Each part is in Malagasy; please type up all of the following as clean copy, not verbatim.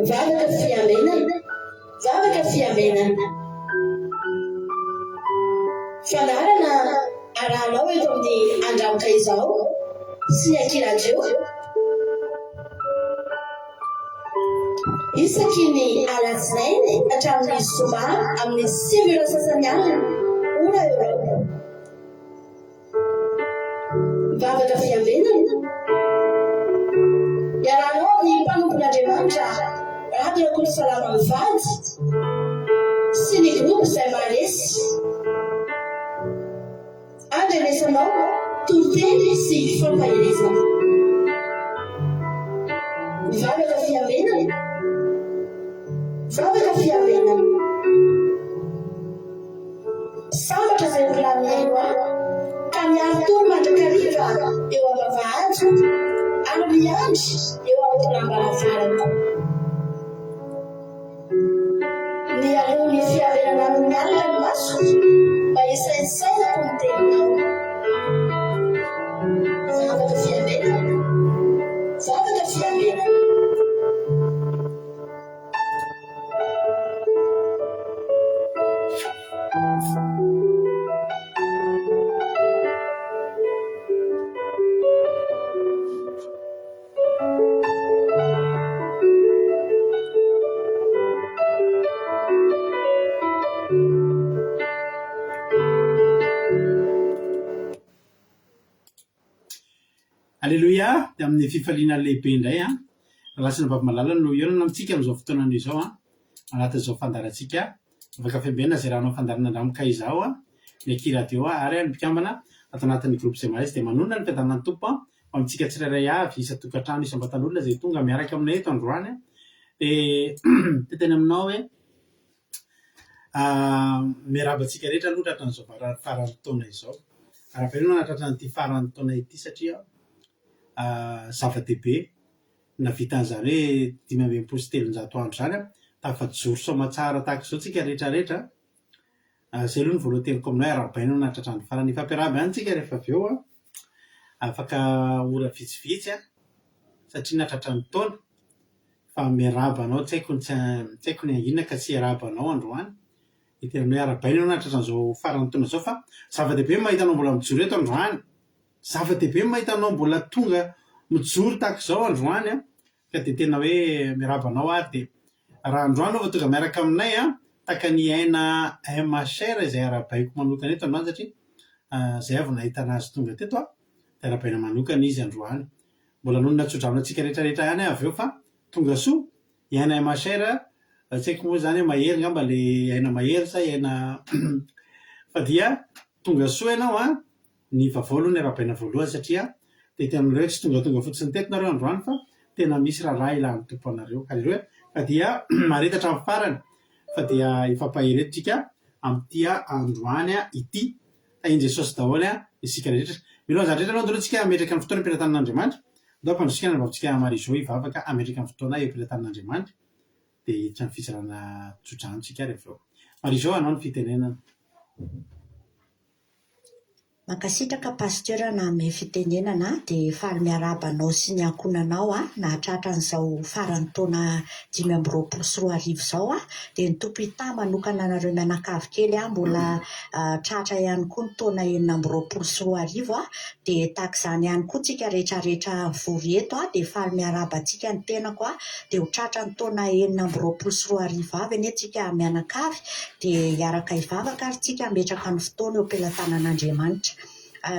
Vavaka fiambenana, vavaka fiambenana. Fandaharana arahanao eto amin'ny Andramoka Izao sy ny Aky Radio. Isaky ny alatsinainy hatramin'ny zoma amin'ny 9 ora sasany alina, ora Eoropa. Vavaka fiambenana. Iarahanao amin'ny mpanompon'Andriamanitra Rado Rakotosalama mivady sy ny groupe izay maharesy. Andrenesanao toriteny sy fampaherezana. Vavaka fiambenana. Vavaka fiambenana. Sambatra izay olona mihaino ahy, ka miari-tory mandrakariva eo am-bavahadiko, ary miandry eo am-tolam-baravarako. Mialoha ny fiarenana amin'ny alina ny masoko, mba hisaintsainako ny teninao. Vavaka fiambenana, vavaka fiambenana. Aleloia! Dia amin'ny fifaliana lehibe indray an, Rahalahy sy Ranabavy malala no hihaonana amintsika amin'izao fotoana izao an, anatin'izao fandaharantsika Vavaka Fiambenana izay rahanao fandaharana Andramo Ka Izaho an, ny Aky Radio ary ny mpikambana ato anatin'ny Groupe Zemaes dia manonona ny fiadanan'ny Tompo an, ho amintsika tsirairay avy, isan-tokantrano, isam-batan'olona izay tonga miaraka aminay eto androany an, dia te hiteny aminao hoe Miarahaba antsika rehetra aloha tratran'izao faran'ny taona izao. Arahabaina ianao nahatratra an'ity faran'ny taona ity satria zava-dehibe nahavita an'izany hoe 365 andro izany an, tafajoro soamantsara tahaka izao tsika rehetra rehetra. Izay aloha no voalohan-teniko aminao hoe arahabaina ianao nahatratra ny farany. Hifampiarahaba ihany tsika rehefa avy eo an, afaka ora vitsivitsy an, satria nahatratra ny taona. Fa miarahaba anao tsy haiko ny tsy tsy haiko ny hangina ka tsy hiarahaba anao androany. Dia tena hoe arahabaina ianao nahatratra an'izao faran'ny taona izao fa zava-dehibe ny mahita anao mbola mijoro eto androany. Zava-dehibe ny mahita anao mbola tonga mijoro tahaka izao androany an. Ka dia tena hoe miarahaba anao ary dia raha androany ianao vao tonga miaraka aminay an, tahaka ny Aina MHR izay arahabaiko manokana eto androany satria izay avy nahita an'azy tonga teto an, dia arahabaina manokana izy androany. Mbola hanonona tsodrano antsika rehetra rehetra ihany aho avy eo fa tonga soa i Aina MHR a, tsy haiko moa izany hoe mahery ngamba le Aina mahery sa i Aina fa dia tonga soa ianao an, ny vaovao aloha no arahabaina voalohany satria dia tena hoe tsy tongatonga fotsiny teto nareo androany fa tena misy raharaha ilan'ny Tompo anareo. Aleloia! Fa dia mahareta hatramin'ny farany fa dia hifampahery eto tsika amin'ity androany ity. Tahin'i Jesosy daholo an isika rehetra. Mino an'izany rehetra aloha andao tsika hametraka ny fotoana eo am-pelatanan'Andriamanitra. Andao hampandrosotsika ny anabavintsika Marie Jo hivavaka hametraka ny fotoana eo am-pelatanan'Andriamanitra dia hiditra amin'ny fizarana tsodrano tsika ary avy eo. Marie Jo anao ny fitenenana. Mankasitraka Pasteur nanome fitenenana dia faly miarahaba anao sy ny ankohonanao nahatratra an'izao faran'ny taona 2025 izao dia ny Tompo hitahy manokana anareo mianakavy kely mbola tratra ihany koa ny taona 2026 dia tahaka izany ihany koa tsika rehetra rehetra mivory eto dia faly miarahaba antsika ny tenako dia ho tratra ny taona 2026 avy anie tsika mianakavy Dia hiaraka hivavaka ary tsika hametraka ny fotoana eo am-pelatanan'Andriamanitra.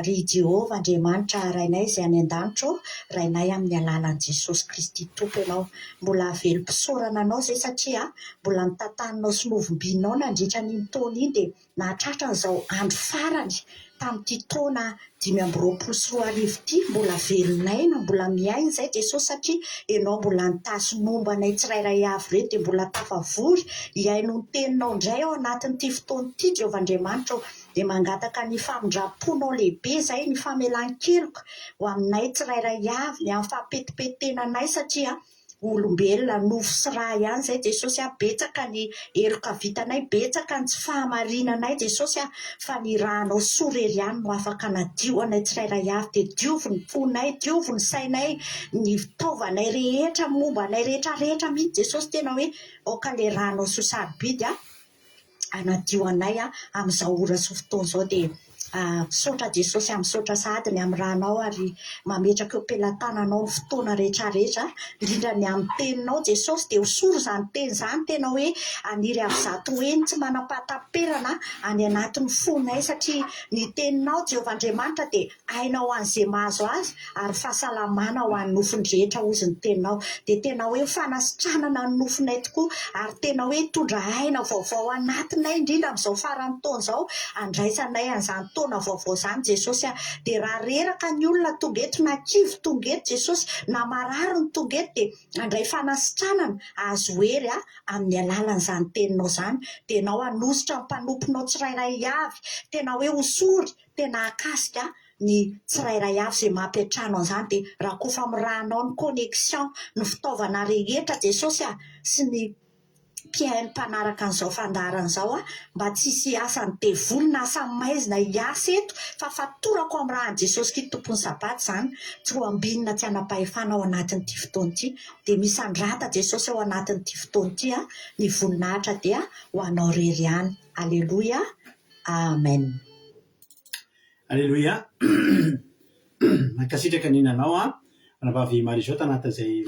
Ry Jehovah Andriamanitra Rainay izay any an-danitra ô, Rainay amin'ny alalan'i Jesosy Kristy Tompo Ianao. Mbola velom-pisaorana Anao izay satria mbola notantaninao sy novombinao nandritra an'iny taona iny dia nahatratra an'izao andro farany tamin'ity taona 2025 ity, mbola velon'aina, mbola miaina izay Jesosy satria Ianao mbola nitahy sy nomba anay tsirairay avy ireto dia mbola tafavory hihaino ny teninao indray ao anatin'ity fotoana ity Jehovah Andriamanitra ô, dia mangataka ny famindram-ponao lehibe izay, ny famelan-keloka ho aminay tsirairay avy, ny amin'ny fahapetimpetenanay satria. olombelona nofo sy rà ihany izay Jesosy a, betsaka ny heloka vitanay, betsaka ny tsy fahamarinanay Jesosy a, fa ny rànao soa irery ihany no afaka hanadio anay tsirairay avy, dia diovy ny fonay, diovy ny sainay, ny fitaovanay rehetra, momba anay rehetra rehetra mihitsy Jesosy, tena hoe aoka ilay rànao soa sarobidy a. hanadio anay amin'izao ora sy fotoana izao dia misaotra Jesosy aho misaotra sahady ny amin'ny ranao ary mametraka eo am-pelatananao ny fotoana rehetra rehetra indrindra ny amin'ny teninao Jesosy dia hosory izany teny izany tena hoe haniry avy 100 heny tsy manam-pahataperana any anatin'ny fonay satria ny teninao Jehovah Andriamanitra dia Aina ho an'izay mahazo azy ary fahasalamana ho an'ny nofony rehetra hozy ny teninao. Dia tena hoe fanasitranana ny nofonay tokoa ary tena hoe hitondra aina vaovao anatinay indrindra amin'izao faran'ny taona izao handraisanay an'izany taona vaovao izany Jesosy a. Dia raha reraka ny olona tonga eto na kivy tonga eto Jesosy na marary ny tonga eto dia handray fanasitranana hahazo hery amin'ny alalan'izany teninao izany. Dia ianao hanositra ny mpanomponao tsirairay avy tena hoe hosory tena hahakasika ny tsirairay avy izay mampiantrano an'izany dia rakofa amin'ny rànao ny connexion, ny fitaovana rehetra Jesosy a, sy ny mpihaino mpanaraka an'izao fandaharana izao a, mba tsy hisy asan'ny devoly na asan'ny maizina hiasa eto fa fatorako amin'ny ràn'i Jesosy Kristy Tompon'ny Sabata izany, tsy ho ambinina tsy hanam-pahefana ao anatin'ity fotoana ity, dia misandrata Jesosy ao anatin'ity fotoana ity a, ny voninahitra dia ho anao irery ihany. Aleloia. Amen. Aleloia. Mankasitraka ny nanao an, Rahavavy Marie Jo tanatin'izay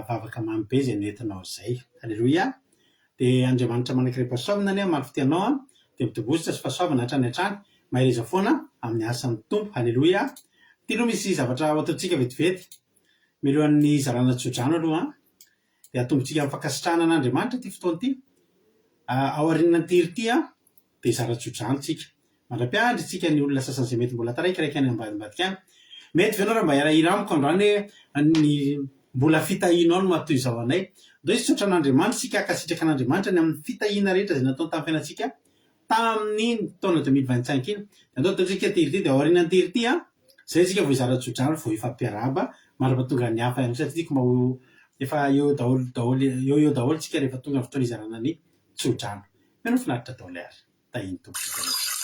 vavaka mamy be izay nentinao izay. Aleloia. Dia Andriamanitra manan-karem-pahasoavana anie hamaly fitia anao an, dia mitombozotra sy fahasoavana hatrany hatrany. Mahereza foana amin'ny asan'ny Tompo. Aleloia. Ity aloha misy zavatra ho ataontsika vetivety. Mialohan'ny hizarana tsodrano aloha an, Dia atombontsika amin'ny fankasitrahana an'Andriamanitra ity fotoana ity. Ao aorianan'ity hira ity dia hizara tsodrano tsika. Mandra-piandry tsika ny olona sasany izay mety mbola taraikiraiky any ambadimbadika any. Mety ve ianao raha mba hiara-hira amiko androany hoe ny mbola fitahianao no maha-toy izao anay. Ndao hisaotra an'Andriamanitra isika hankasitraka an'Andriamanitra ny amin'ny fitahiana rehetra izay nataony tamin'ny fiainantsika tamin'iny taona 2025 iny. Dia andao ataontsika ity hira ity dia ao aorianan'ity hira ity Zay tsika vao hizara tsodrano vao hifampiarahaba mandra-pahatonga ny hafa ihany koa satria tiako mba ho efa eo daholo daholo eo eo daholo tsika rehefa tonga ny fotoana hizarana ny tsodrano. Mihaino finaritra daholo ary. Tahin'ny Tompo tsika rehetra.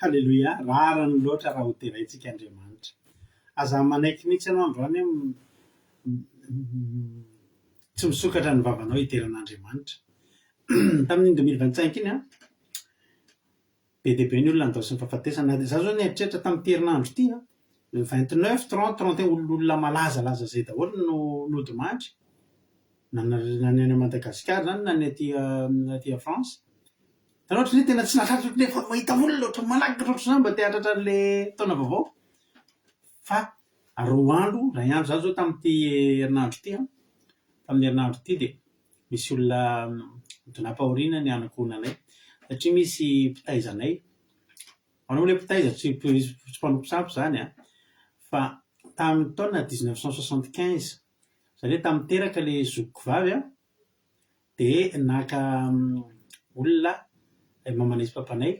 Haleloia, rariny loatra raha ho deraintsika Andriamanitra. Aza manaiky mihitsy ianao androany hoe tsy misokatra ny vavanao hidera an'Andriamanitra. Tamin'iny 2025 iny an, be dia be ny olona nandaosin'ny fahafatesana. Izaho izao nieritreritra tamin'ity herinandro ity an, le 29, 30, 31, ololona malazalaza izay daholo no nodimandry, na ny any Madagasikara izany na ny aty aty France. Hitanao ohatran'ny hoe tena tsy nahatratra ohatran'ny hoe efa mahita olona ohatran'ny malaky ohatr'izany mba te hahatratra an'ilay taona vaovao. Fa roa andro, iray andro izaho izao tamin'ity herinandro ity an, tamin'ny herinandro ity dia misy olona nidonam-pahoriana ny ankohonanay satria misy mpitaiza anay, ahoana moa ilay mpitaiza tsy tsy mpanompo sampy izany an, fa tamin'ny taona dix neuf cent soixante quinze, izany hoe tamin'ny teraka ilay zokiko vavy an, dia naka olona mamanay sy papanay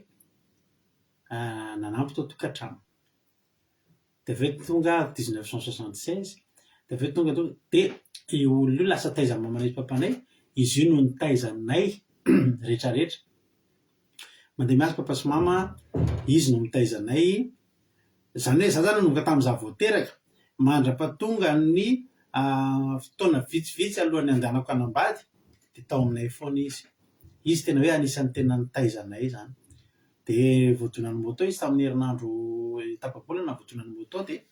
nanampy tao an-tokantrano. Dia avy eo tonga dix neuf cent soixante seize, dia avy eo tonga tonga dia io olona io lasa taizan'i mamanay sy papanay, izy io no nitaiza anay rehetra rehetra. Mandeha miasa papa sy mama, izy no mitaiza anay, izany hoe za zany nanomboka tamin'izaho vao teraka, mandra-pahatonga ny fotoana vitsivitsy alohan'ny handehanako hanambady dia tao aminay foana izy. Izy tena hoe anisan'ny tena nitaiza anay izany. Dia voadonan'ny moto izy tamin'ny herinandro tapa-bolana voadonan'ny moto dia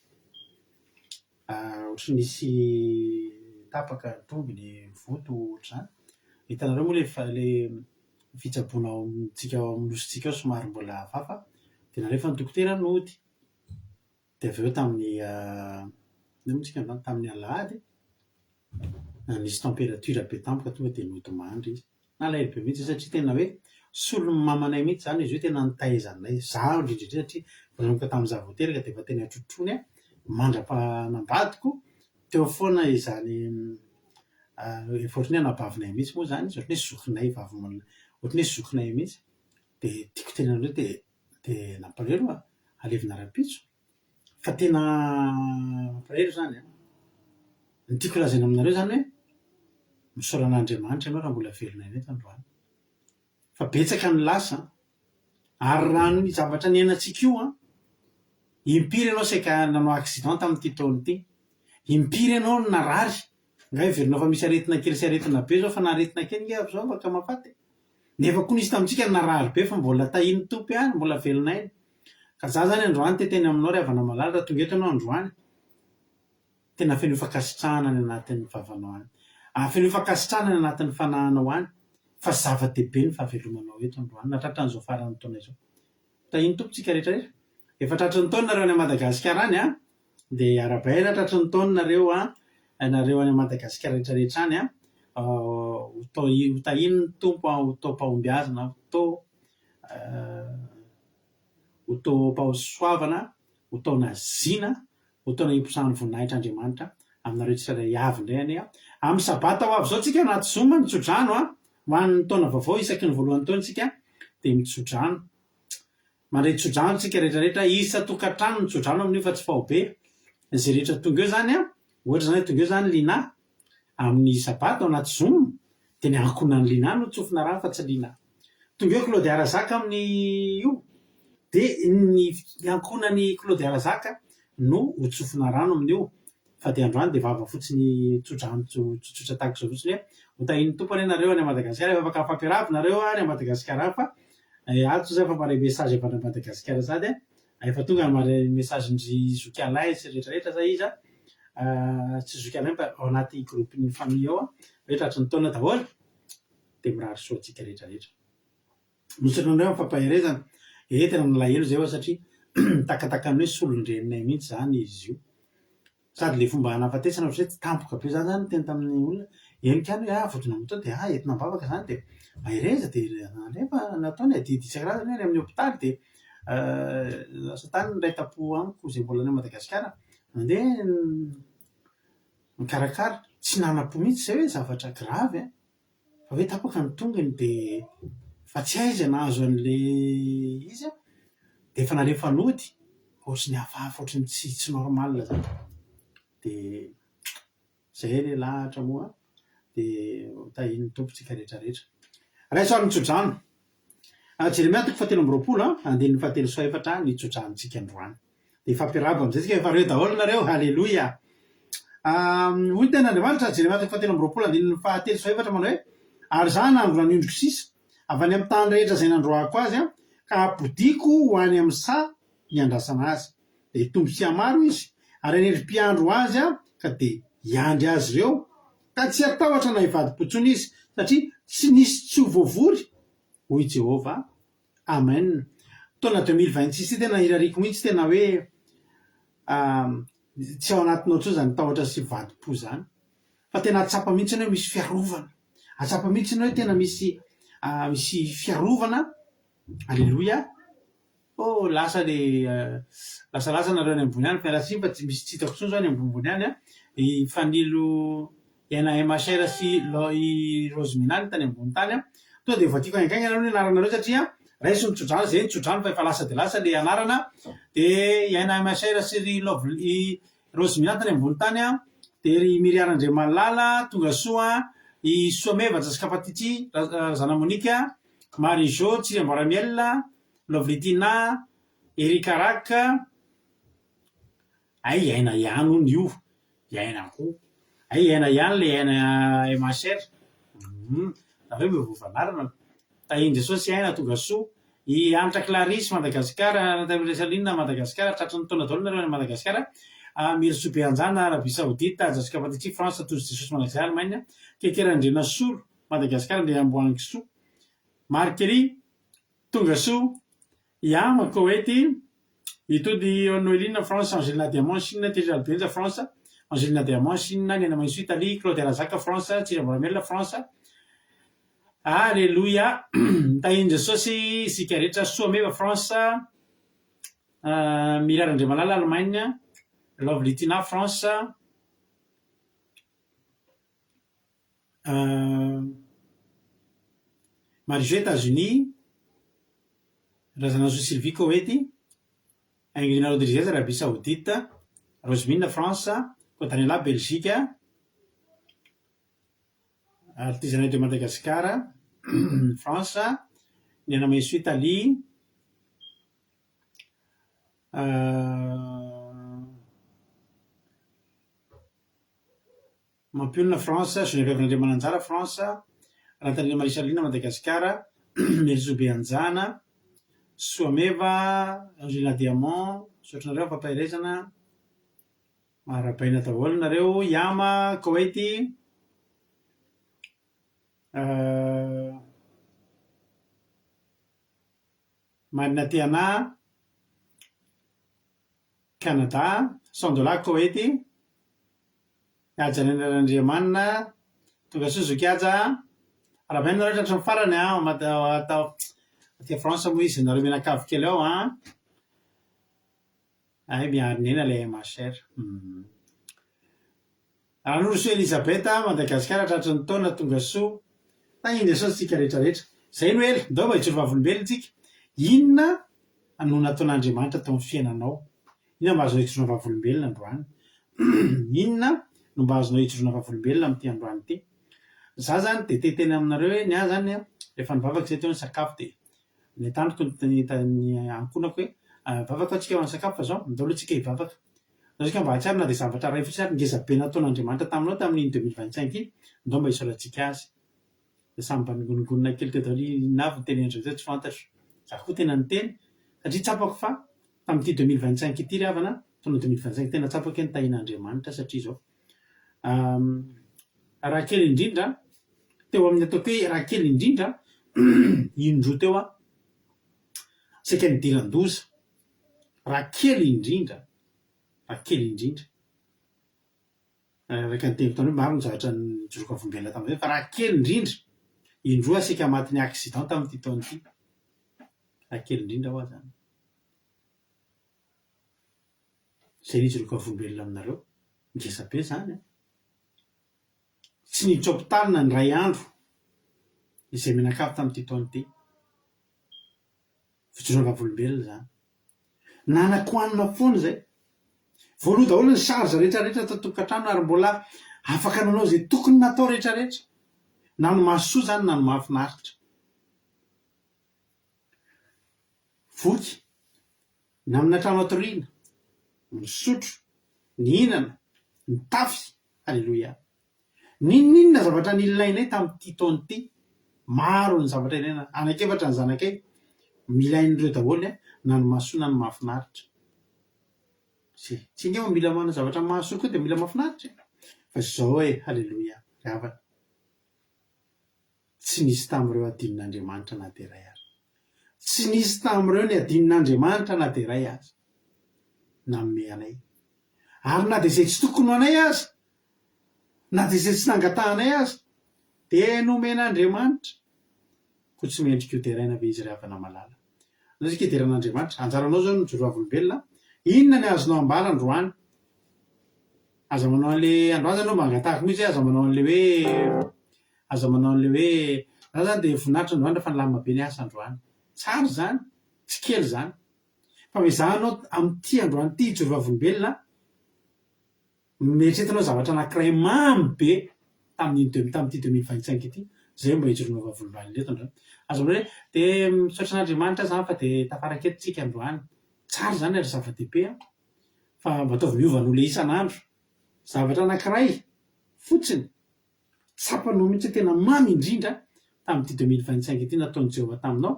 ohatran'ny nisy tapaka ny tongony, voto ohatr'izany. Hitanareo moa ilay ilay fitsaboana ao amintsika ao amin'ny nosintsika ao somary mbola hafahafa. Dia nalefan'ny dokotera nody. Dia avy eo tamin'ny inona moa tsika androany? Tamin'ny alahady, nisy température be tampoka tonga dia nodimandry izy. Nalahelo be mihitsy satria tena hoe solon'ny mamanay mihitsy izany izy io, tena nitaiza anay. Izaho indrindra indrindra satria vao nanomboka tamin'izaho vao teraka dia efa tena trotroiny aho mandra-panambadiko, teo foana izany efa ohatran'ny hoe anabavinay mihitsy moa izany izy, ohatran'ny hoe zokinay vavy ohatran'ny hoe zokinay mihitsy. Dia tiako tenenina hoe dia dia nampalahelo a! Alevina rahampitso. Fa tena mampalahelo izany an! Ny tiako lazaina aminareo izany hoe misaora an'Andriamanitra ianao raha mbola velona aina eto androany. Fa betsaka ny lasa an! Ary raha ny zavatra niainantsika io an, impiry ianao saika nanao accident tamin'ity taona ity? Impiry ianao no narary? Nga heverinao fa misy aretina kely sy aretina be izao fa na aretina kely nge avy izao afaka mahafaty e! Nefa koa nisy tamintsika narary be fa mbola tahian'ny Tompo ihany, mbola velona aina. Ka za zany androany te hiteny aminao ry havana malala raha tonga eto ianao androany, tena fenoy fankasitrahana any anatin'ny vavanao any. Ary fenoy fankasitrahana any anatin'ny fanahinao any fa zava-dehibe ny fahavelomanao eto androany na tratran'izao faran'ny taona izao. Tahian'ny Tompo tsika rehetra rehetra. Efa tratry ny taona nareo any Madagasikara any an! Dia arahabaina tratry ny taona nareo an! Nareo any Madagasikara rehetra rehetra any an! Ho tahian'ny Tompo an! Ho taom-pahombiazana, ho tao ho taom-pahasoavana, ho taona zina, ho taona hiposahan'ny voninahitr'Andriamanitra aminareo tsirairay avy indray anie an! Amin'ny sabata ho avy izao tsika anaty zoom mitsodrano an! Ho an'ny taona vaovao isaky ny voalohan'ny taona tsika dia mitsodrano. Mandray tsodrano tsika rehetra rehetra, isan-tokantrano ny tsodrano amin'io fa tsy faobe. Izay rehetra tonga eo izany an, ohatra izany hoe tonga eo izany Lina amin'ny sabata ao anaty zoom dia ny ankohonan'i Lina no tsofina rano fa tsy Lina. Tonga eo Claudia Razaka amin'ny io dia ny ankohonan'i Claudia Razaka no ho tsofina rano amin'io fa dia androany dia vava fotsiny tsodrano tsotsotra tahaka izao fotsiny hoe ho tahian'ny Tompo anie nareo any Madagasikara efa afaka mifampiarahaba nareo any Madagasikara any fa ato zay efa maharay message avy any Madagasikara sahady a! Efa tonga ny maharay message-ndry zoky Alain sy rehetra rehetra sa iza tsy zoky Alain fa ao anaty groupe-n'ny famille ao hoe tratry ny taona daholo dia mirary soa antsika rehetra rehetra. Misaotra anareo amin'ny fampaherezana. Ee tena nalahelo izay aho satria takatakan'ny hoe solon-dreninay mihitsy izany izy io. Sady le fomba hanafatesana ohatran'ny hoe tsy tampoka be zany zany niteny tamin'ny olona, henoko ihany hoe ah vodina moto dia ah entina am-bavaka zany dia mahereza dia alefa natao ny adidy isan-karazany any amin'ny hopitaly dia lasa tany ny iray tampo amiko izay mbola any Madagasikara nandeha nikarakara, tsy nanam-po mihitsy izay hoe zavatra gravy an! Fa hoe tapaka ny tongony dia fa tsy hay izay nahazo an'ilay izy an, dia efa nalefa nody, ohatry ny hafahafa ohatry ny tsy tsy normal izany. Dia izay ilay lahatra moa dia ho tahian'ny Tompo tsika rehetra rehetra. Raiso ary ny tsodrano. Jeremia toko fahatelo amby 20 andininy fahatelo sy fahefatra ny tsodranontsika androany. Dia hifampirava amin'izay tsika efa reo daholo nareo, haleloia. Hoy ny tenin'Andriamanitra, Jeremia toko fahatelo amby 20 andininy fahatelo sy fahefatra manao hoe, Ary izaho hanangona ny ondriko sisa, avy any amin'ny tany rehetra izay nandroahako azy, ka hampodiako ho any amin'ny saha niandrasana azy. Dia hitombo sy hihamaro izy, ary hanendry mpiandry ho azy aho, ka dia hiandry azy ireo, ka tsy hatahotra na hivadi-po intsony izy, satria tsy nisy tsy ho voavory, hoy Jehovah. Amen. Taona 2026 ity tena irariako mihitsy tena hoe tsy ao anatinao intsony izany tahotra sy vadi-po izany fa tena hahatsapa mihitsy ianao hoe misy fiarovana, hahatsapa mihitsy ianao hoe tena misy misy fiarovana, aleloia. Oh lasa le lasalasa nareo any ambony any, miala tsiny fa tsy misy tsy hitako intsony zao any ambonimbony any an, i Fanilo NAMHR sy i Rose Minany tany ambony tany an, tonga dia voakiko haingaingana aloha ny anaranareo satria raiso ny tsodrano, zay ny tsodrano fa efa lasa dia lasa le anarana, dia i NAMHR sy ry Love i Rose Minany tany ambony tany an, dia ry Miria Randriamalala, tongasoa an, i Soameva Jessica Patiti, Razana Monica, Marie Jo, Tsiriamboaramiel, Lovely Tina, Eric Rack, hay aina ihany hono io, i Aina koa, hay aina ihany ilay aina MHR, humm, nareo miovaova anarana, Tahian'i Jesosy Aina tonga soa, i Hanitra Clarisse Madagascar, Randriamiresaline Madagascar, tratry ny taona daholo nareo any Madagascar, Mirisoa Beanjana Arabie Saoudite, Jessica Patiti France, Tojo Jesosy Mandrakizay Allemagne, Keke Randrianasolo Madagascar, Andriamboahangisoa Marc Kelly Tonga soa, Yama, Koety, i Tody Noeline, France, Angelina Diamant, Chine, Thierry Albenja, France, Angelina Diamant, Chine, Nena Mahisoa, Italie, Claude Razaka, France, Tsiry Amboaramelona, France. Aleloia! Tahin'i Jesosy isika rehetra. Soa Meva, France, Mira Randriamalala, Allemagne, Lovely Tina, France. Marie-Jo, Etazonia, Razanasoa Sylvie, Koety, Ingrina Rodriguez, Arabie Saoudite, Rosemine, France, Cotanella, Belgique, Artisanat de Madagascar, France, Niana Mahisoa, Italie, Mampionona, France, Geneviève Randriamananjara, France, Rantanina Marie Charline, Madagasikara, Merizo Beanjana, Soameva, Angelina Diamant, misaotra anareo amin'ny fampaherezana, arahabaina daholo nareo, Yama, Koety, Marina Tiana, Canada, Sandola, Koety, Haja Randriamanina, tonga soa zoky Haja a! Arahabaina nareo tratry ny farany a! Atao aty France moa izy nareo mianakavy kely ao an! Hay miarinena ilay MHR. Ranorosoa Elisabeth, Madagasikara tratry ny taona, tonga soa. Tahin'i Jesosy tsika rehetra rehetra. Zay no ela, ndao mba hijoro vavolombelona tsika. Inona no nataon'Andriamanitra tao amin'ny fiainanao? Inona mba azonao ijoroana vavolombelona androany? Inona no mba azonao ijoroana vavolombelona amin'ity androany ity? Za zany dia te hiteny aminareo hoe ny ahy zany an, rehefa nivavaka izay teo nisakafo dia nentaniko ny ny ankohonako hoe hivavaka ho'a tsika ho an'ny sakafo fa zao, ndao aloha tsika hivavaka. Ndao tsika mba hahatsiaro na dia zavatra iray fotsiny ary ngeza be nataon'Andriamanitra taminao tamin'iny 2025 iny, ndao mba hisaorantsika Azy. Dia samy mba ningonongonona kely teo daholo, inona avy ny tenin-dry zareo tsy fantatro. Za koa tena niteny satria tsapako fa tamin'ity 2025 ity ry havana, taona 2025 tena tsapako hoe nitahian'Andriamanitra satria izao. Raha kely indrindra, teo amin'ny ataoko hoe raha kely indrindra, indroa teo aho saika nidiran-doza. Raha kely indrindra, raha kely indrindra. Araka ny teniko taloha, maro ny zavatra nijoroako vavolombelona tamin'izay fa raha kely indrindra, indroa aho saika matin'ny accident tamin'ity taona ity. Raha kely indrindra ho'a izany. Izay no ijoroako vavolombelona aminareo. Ngeza be izany an! Tsy niditra hopitaly na indray andro izay mianakavy tamin'ity taona ity. Fijoroana vavolombelona izany. Nanan-kohanina foana izay. Voaloa daholo ny charge rehetra rehetra tato tokantrano ary mbola afaka nanao izay tokony natao rehetra rehetra. Na ny mahasoa izany na ny mahafinaritra. Voky, namina trano hatoriana, misotro, nihinana, nitafy. Aleloia. N'inon'inona zavatra nilainay tamin'ity taona ity, maro ny zavatra ilaina, anankiefatra ny zanakay, mila an'ireo daholo na ny mahasoa na ny mahafinaritra. Tsy, tsy ange moa mila manana zavatra mahasoa koa dia mila mahafinaritra e! Fa izao e, haleloia, ry havana, tsy nisy tamin'ireo adinon'Andriamanitra na dia iray aza. Tsy nisy tamin'ireo ny adinon'Andriamanitra na dia iray aza nanome anay. Ary na dia izay tsy tokony ho anay aza, Na dia izay tsy nangatahanay aza dia nomen'Andriamanitra. Koa tsy mendrika ho deraina ve izy ry havana malala? Andao isika hidera an'Andriamanitra. Anjaranao izao no mijoro vavolombelona. Inona ny azonao ambara androany? Aza manao an'ilay androany izany aloha mba angatahako mihitsy hoe aza manao an'ilay hoe aza manao an'ilay hoe za izany dia voninahitra androany rehefa nilamina be ny asa androany. Tsara izany, tsy kely izany. Fa miezaha anao amin'ity androany ity hijoro vavolombelona. Noeritreretinao zavatra anankiray mamy be tamin'iny deux tamin'ity 2025 ity, izay mba hijoroanao vavolombelona eto androany. Aza manao hoe dia misaotra an'Andriamanitra aho izany fa dia tafaraka eto tsika androany. Tsara izany ary zava-dehibe an! Fa mba ataovy miova noho ilay isan'andro. Zavatra anankiray fotsiny tsapanao mihitsy hoe tena mamy indrindra tamin'ity 2025 ity nataon'i Jehovah taminao,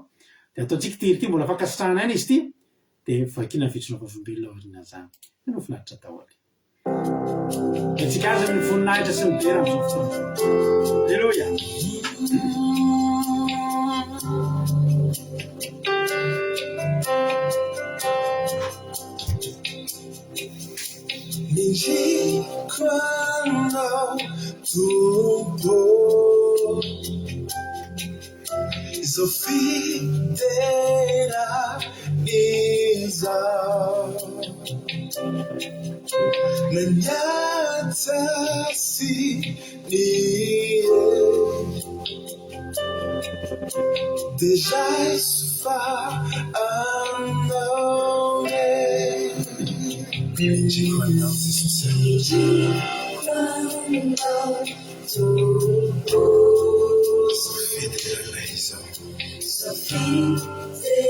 dia ataontsika ity hira ity, mbola fankasitrahana ihany izy ity, dia vakiana ny fijoroana vavolombelona aorianan'izany. Tena ho finaritra daholo. Antsika azy ny voninahitra sy ny dera amin'izao fotoana izao. Aleloia! Mendriko Anao Tompo ô, Izao fiderana izao. Na ny asa sy ny hery Dia raiso fa Anao e. Mendriko Anao Jesosy Mendriko Anao Tompo. Izao fiderana izao. Izao fiderana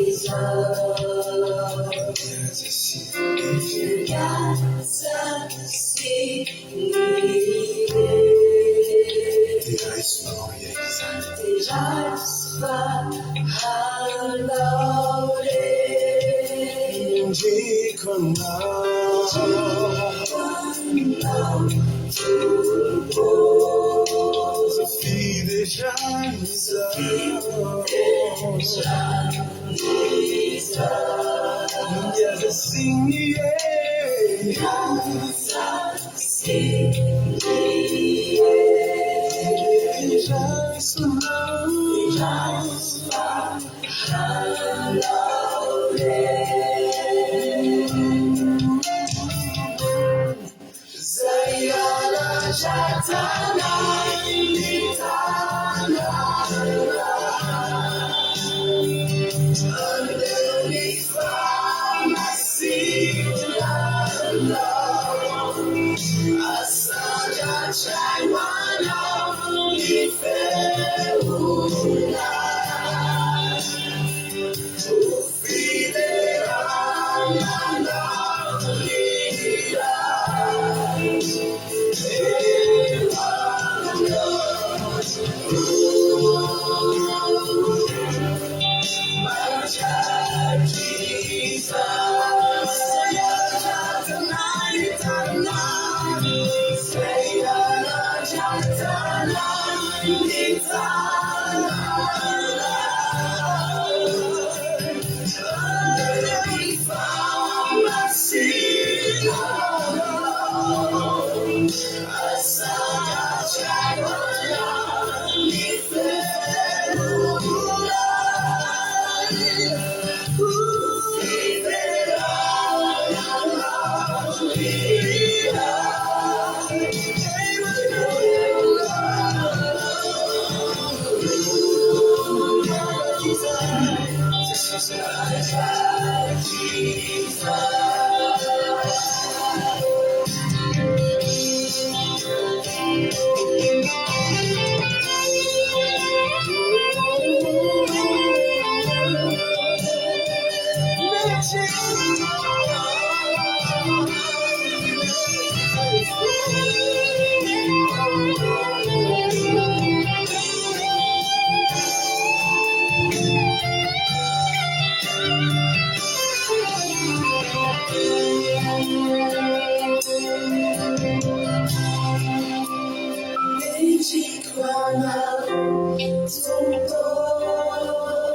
izao. Mihaja sy Mihaja sy Dia raiso fa anao irery izany. Dia raiso fa anao irery. Mendriko anao. Mendriko anao Tompo. Izao fiderana izao. Izao fiderana izao. Mihaja sy mihery. Mihaja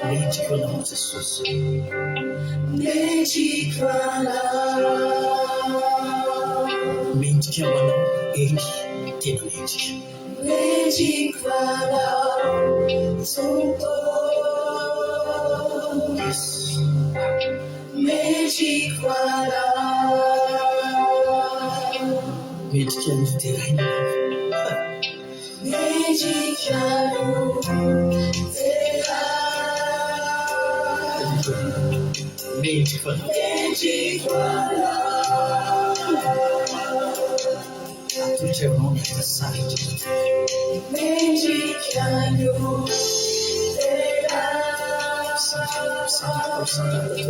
Mendrika ho anao Jesosy. Mendrika ho anao, eny, tena mendrika. Yes. Mendrika ny hoderaina ianao. Mendrika ho anao. Atolotra eo anao ny asa sarotra indrindra. Misandrata, misandrata, misandrata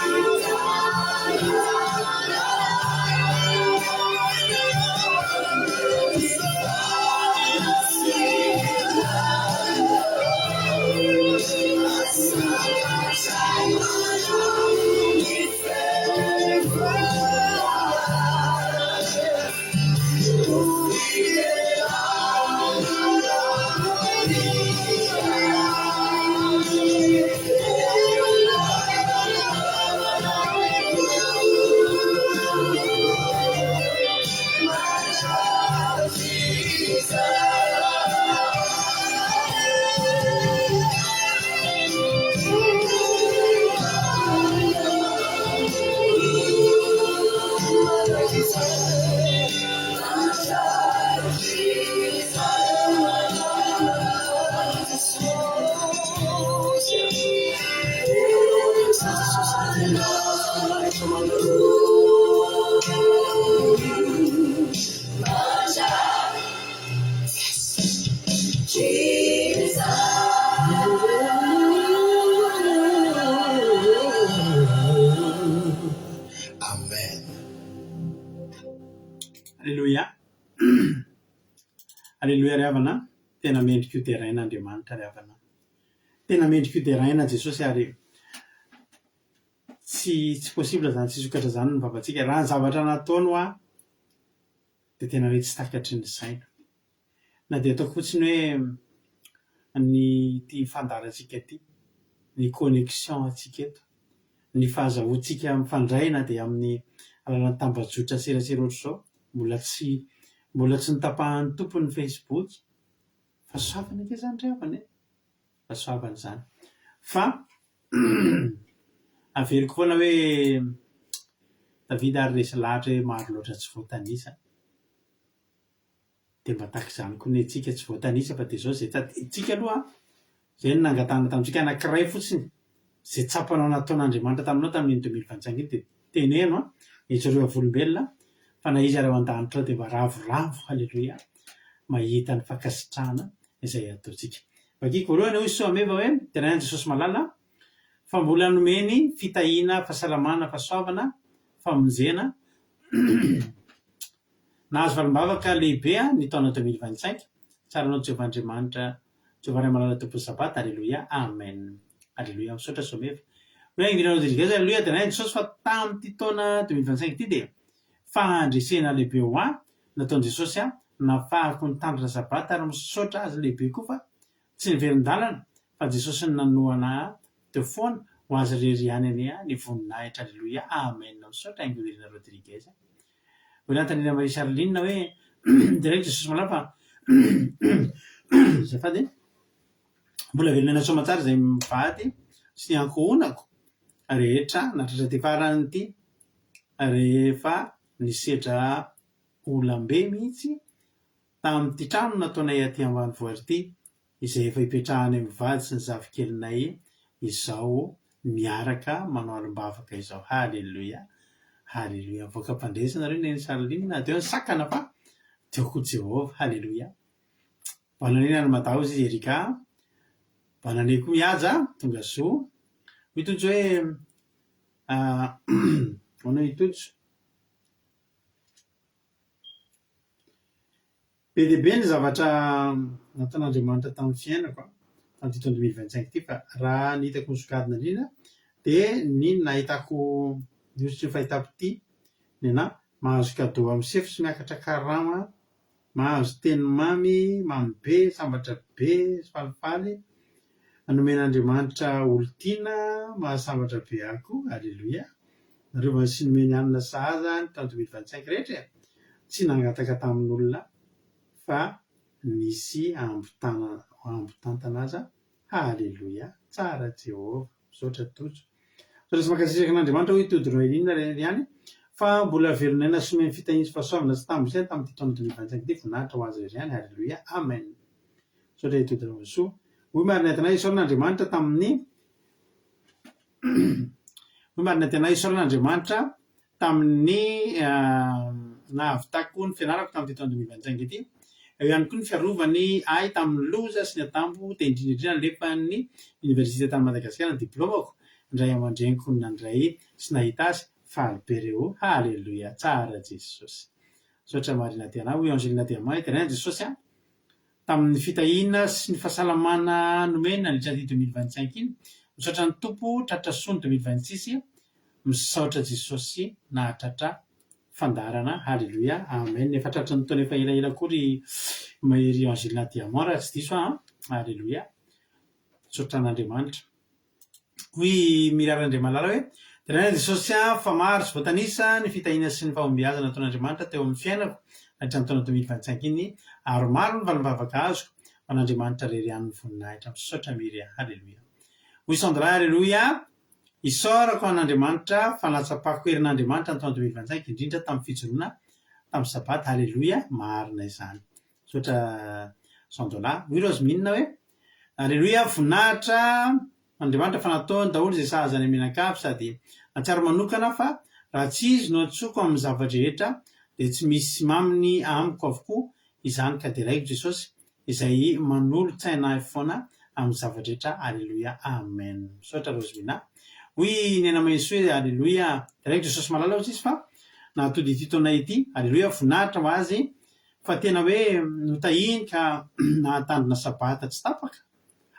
Tompo ô. Aleloia ry havana, tena mendrika ho deraina Andriamanitra ry havana. Tena mendrika ho deraina Jesosy ary tsy tsy possible zany tsy hisokatra zany ny vavantsika. Raha ny zavatra nataony hoa dia tena hoe tsy takatry ny saina. Na dia ataoko fotsiny hoe ny ity fandaharantsika ity, ny connexion antsika eto, ny fahazahoantsika mifandray na dia amin'ny alalan'ny tambajotra serasera ohatr'izao, mbola tsy mbola tsy notapahan'ny tompony ny Facebook, fahasoavana ange izany ry havana e! Fahasoavana izany. Fa averiko foana hoe Davida ary resy lahatra hoe maro loatra tsy voatanisa. Dia mba tahaka izany koa ny antsika tsy voatanisa fa dia izao izay tadidintsika aloha an! Izay no nangatahana tamintsika anankiray fotsiny izay tsapanao nataon'Andriamanitra taminao tamin'iny 2025 iny dia teneno an! Ijoroy vavolombelona fa na iza ary ao an-danitra ao dia mba ravoravo haleloia mahita ny fankasitrahana izay ataontsika. Vakiko voalohany hoy Soameva hoe, Deraina Jesosy malala fa mbola nomeny fitahiana, fahasalamana, fahasoavana, famonjena, Nahazo valim-bavaka lehibe aho ny taona 2025, tsara anao Jehovah Andriamanitra, Jehovah Ray malala Tompon'ny Sabata, Aleloia, Amen. Aleloia, misaotra Someva. Hoy Angina Rodriguez, Aleloia, deraina Jesosy fa tamin'ity taona 2025 ity dia fahandresena lehibe ho ahy nataon'i Jesosy ahy, nafahako nitandrina Sabata ary misaotra Azy lehibe koa fa Tsy niverin-dalana fa Jesosy no nanohana ahy teo foana, ho azy irery ihany anie ny voninahitra Aleloia Amen Misaotra Ingrid Rodriguez Hoy Antanina Marie Charline hoe Deraiko Jesosy malala fa Azafady e Mbola velona aina soamatsara izay mivady sy ny ankohonako rehetra nahatratra ity farany ity rehefa nisedra olam-be mihitsy Tamin'ity trano nataonay aty ambanivohitra ity, izay efa ipetrahanay mivady sy ny zafikelinay izao miaraka manao alim-bavaka izao. Haleloia! Haleloia! Mivoaka mpandresy nareo Neny Charline, na teo ny sakana fa teo koa Jehovah. Haleloia! Bonne année any Mada hozy izy Erika. Bonne année koa Mihaja, tonga soa. Hoy Tojo hoe, ahoana hoy Tojo? Be dia be ny zavatra nataon'Andriamanitra tamin'ny fiainako tamin'ity taona 2025 ity fa raha ny hitako nisongadina indrindra dia ny nahitako ny hosotry ny fahitako-ity ny anà, mahazo cadeau amin'ny sefo sy miakatra karama, mahazo teny mamy, mamy be, sambatra be, falifaly, nomen'Andriamanitra olon-tiana mahasambatra be ahy koa, aleloia. Nareo sy nomeny hanina sahaza ny taona 2025 rehetra e! Tsy nangataka tamin'olona fa nisy ambon-tantana aza Haleloia! Tsara Jehovah! Misaotra Tojo. Misaotra sy mankasitraka an'Andriamanitra hoy Tody Noeline ihany fa mbola velon'aina sy nomeny fitahiana sy fahasoavana tsy tambo isaina tamin'ity taona 2025 ity voninahitra ho Azy irery ihany Haleloia! Amen! Misaotra i Tody Raosoa. Hoy Marina Entinay isaorana Andriamanitra tamin'ny Hoy marina tena isaorana Andriamanitra tamin'ny nahavitako ny fianarako tamin'ity taona 2025 ity. Eo ihany koa ny fiarovany ahy tamin'ny loza sy ny atambo dia indrindra indrindra nalefan'ny Oniversite tany Madagasikara ny diplaomako. Ny ray aman-dreniko nandray sy nahita azy, faly be reo. Haleloia! Tsara Jesosy. Misaotra Marina Tena. Hoy Angelina Diamant, Deraina Jesosy a! tamin'ny fitahiana sy ny fahasalamana nomeny nandritra ity 2025 iny. Misaotra ny Tompo tratra soa ny 2026. Misaotra Jesosy nahatratra fandaharana. Haleloia. Amen. Efa tratry ny taona efa elaela koa ry Mahery Angelina Diamant raha tsy diso aho an. Haleloia. Misaotra an'Andriamanitra. Hoy i Mirary Randriamalala hoe, Deraina Jesosy aho fa maro tsy voatanisa ny fitahiana sy ny fahombiazana nataon'Andriamanitra teo amin'ny fiainako nandritra ny taona 2025 iny ary maro ny valim-bavaka azoko ho an'Andriamanitra irery ihany ny voninahitra. Misaotra Miry a! Haleloia. Hoy Sandra, Haleloia! Isaorako an'Andriamanitra fa nahatsapako herin'Andriamanitra ny taona 2025 indrindra tamin'ny fijoroana tamin'ny sabata. Haleloia! Marina izany. Misaotra Sandola. Hoy Rosemine hoe, Aleloia, voninahitra Andriamanitra fa nataony daholo izay sahaza any mianakavy sady nahatsiaro manokana aho fa raha tsy izy no antsoiko amin'ny zava-drehetra dia tsy misy maminy amiko avokoa izany ka deraiko Jesosy izay manolo-tsaina ahy foana amin'ny zava-drehetra Aleloia Amen Misaotra Rosemina Hoy Nena Mahesoa hoe Aleloia deraiko Jesosy malala hoy izy fa nahatody ity taona ity Aleloia voninahitra ho azy. Fa tena hoe notahiny ka nahatandrina sabata tsy tapaka.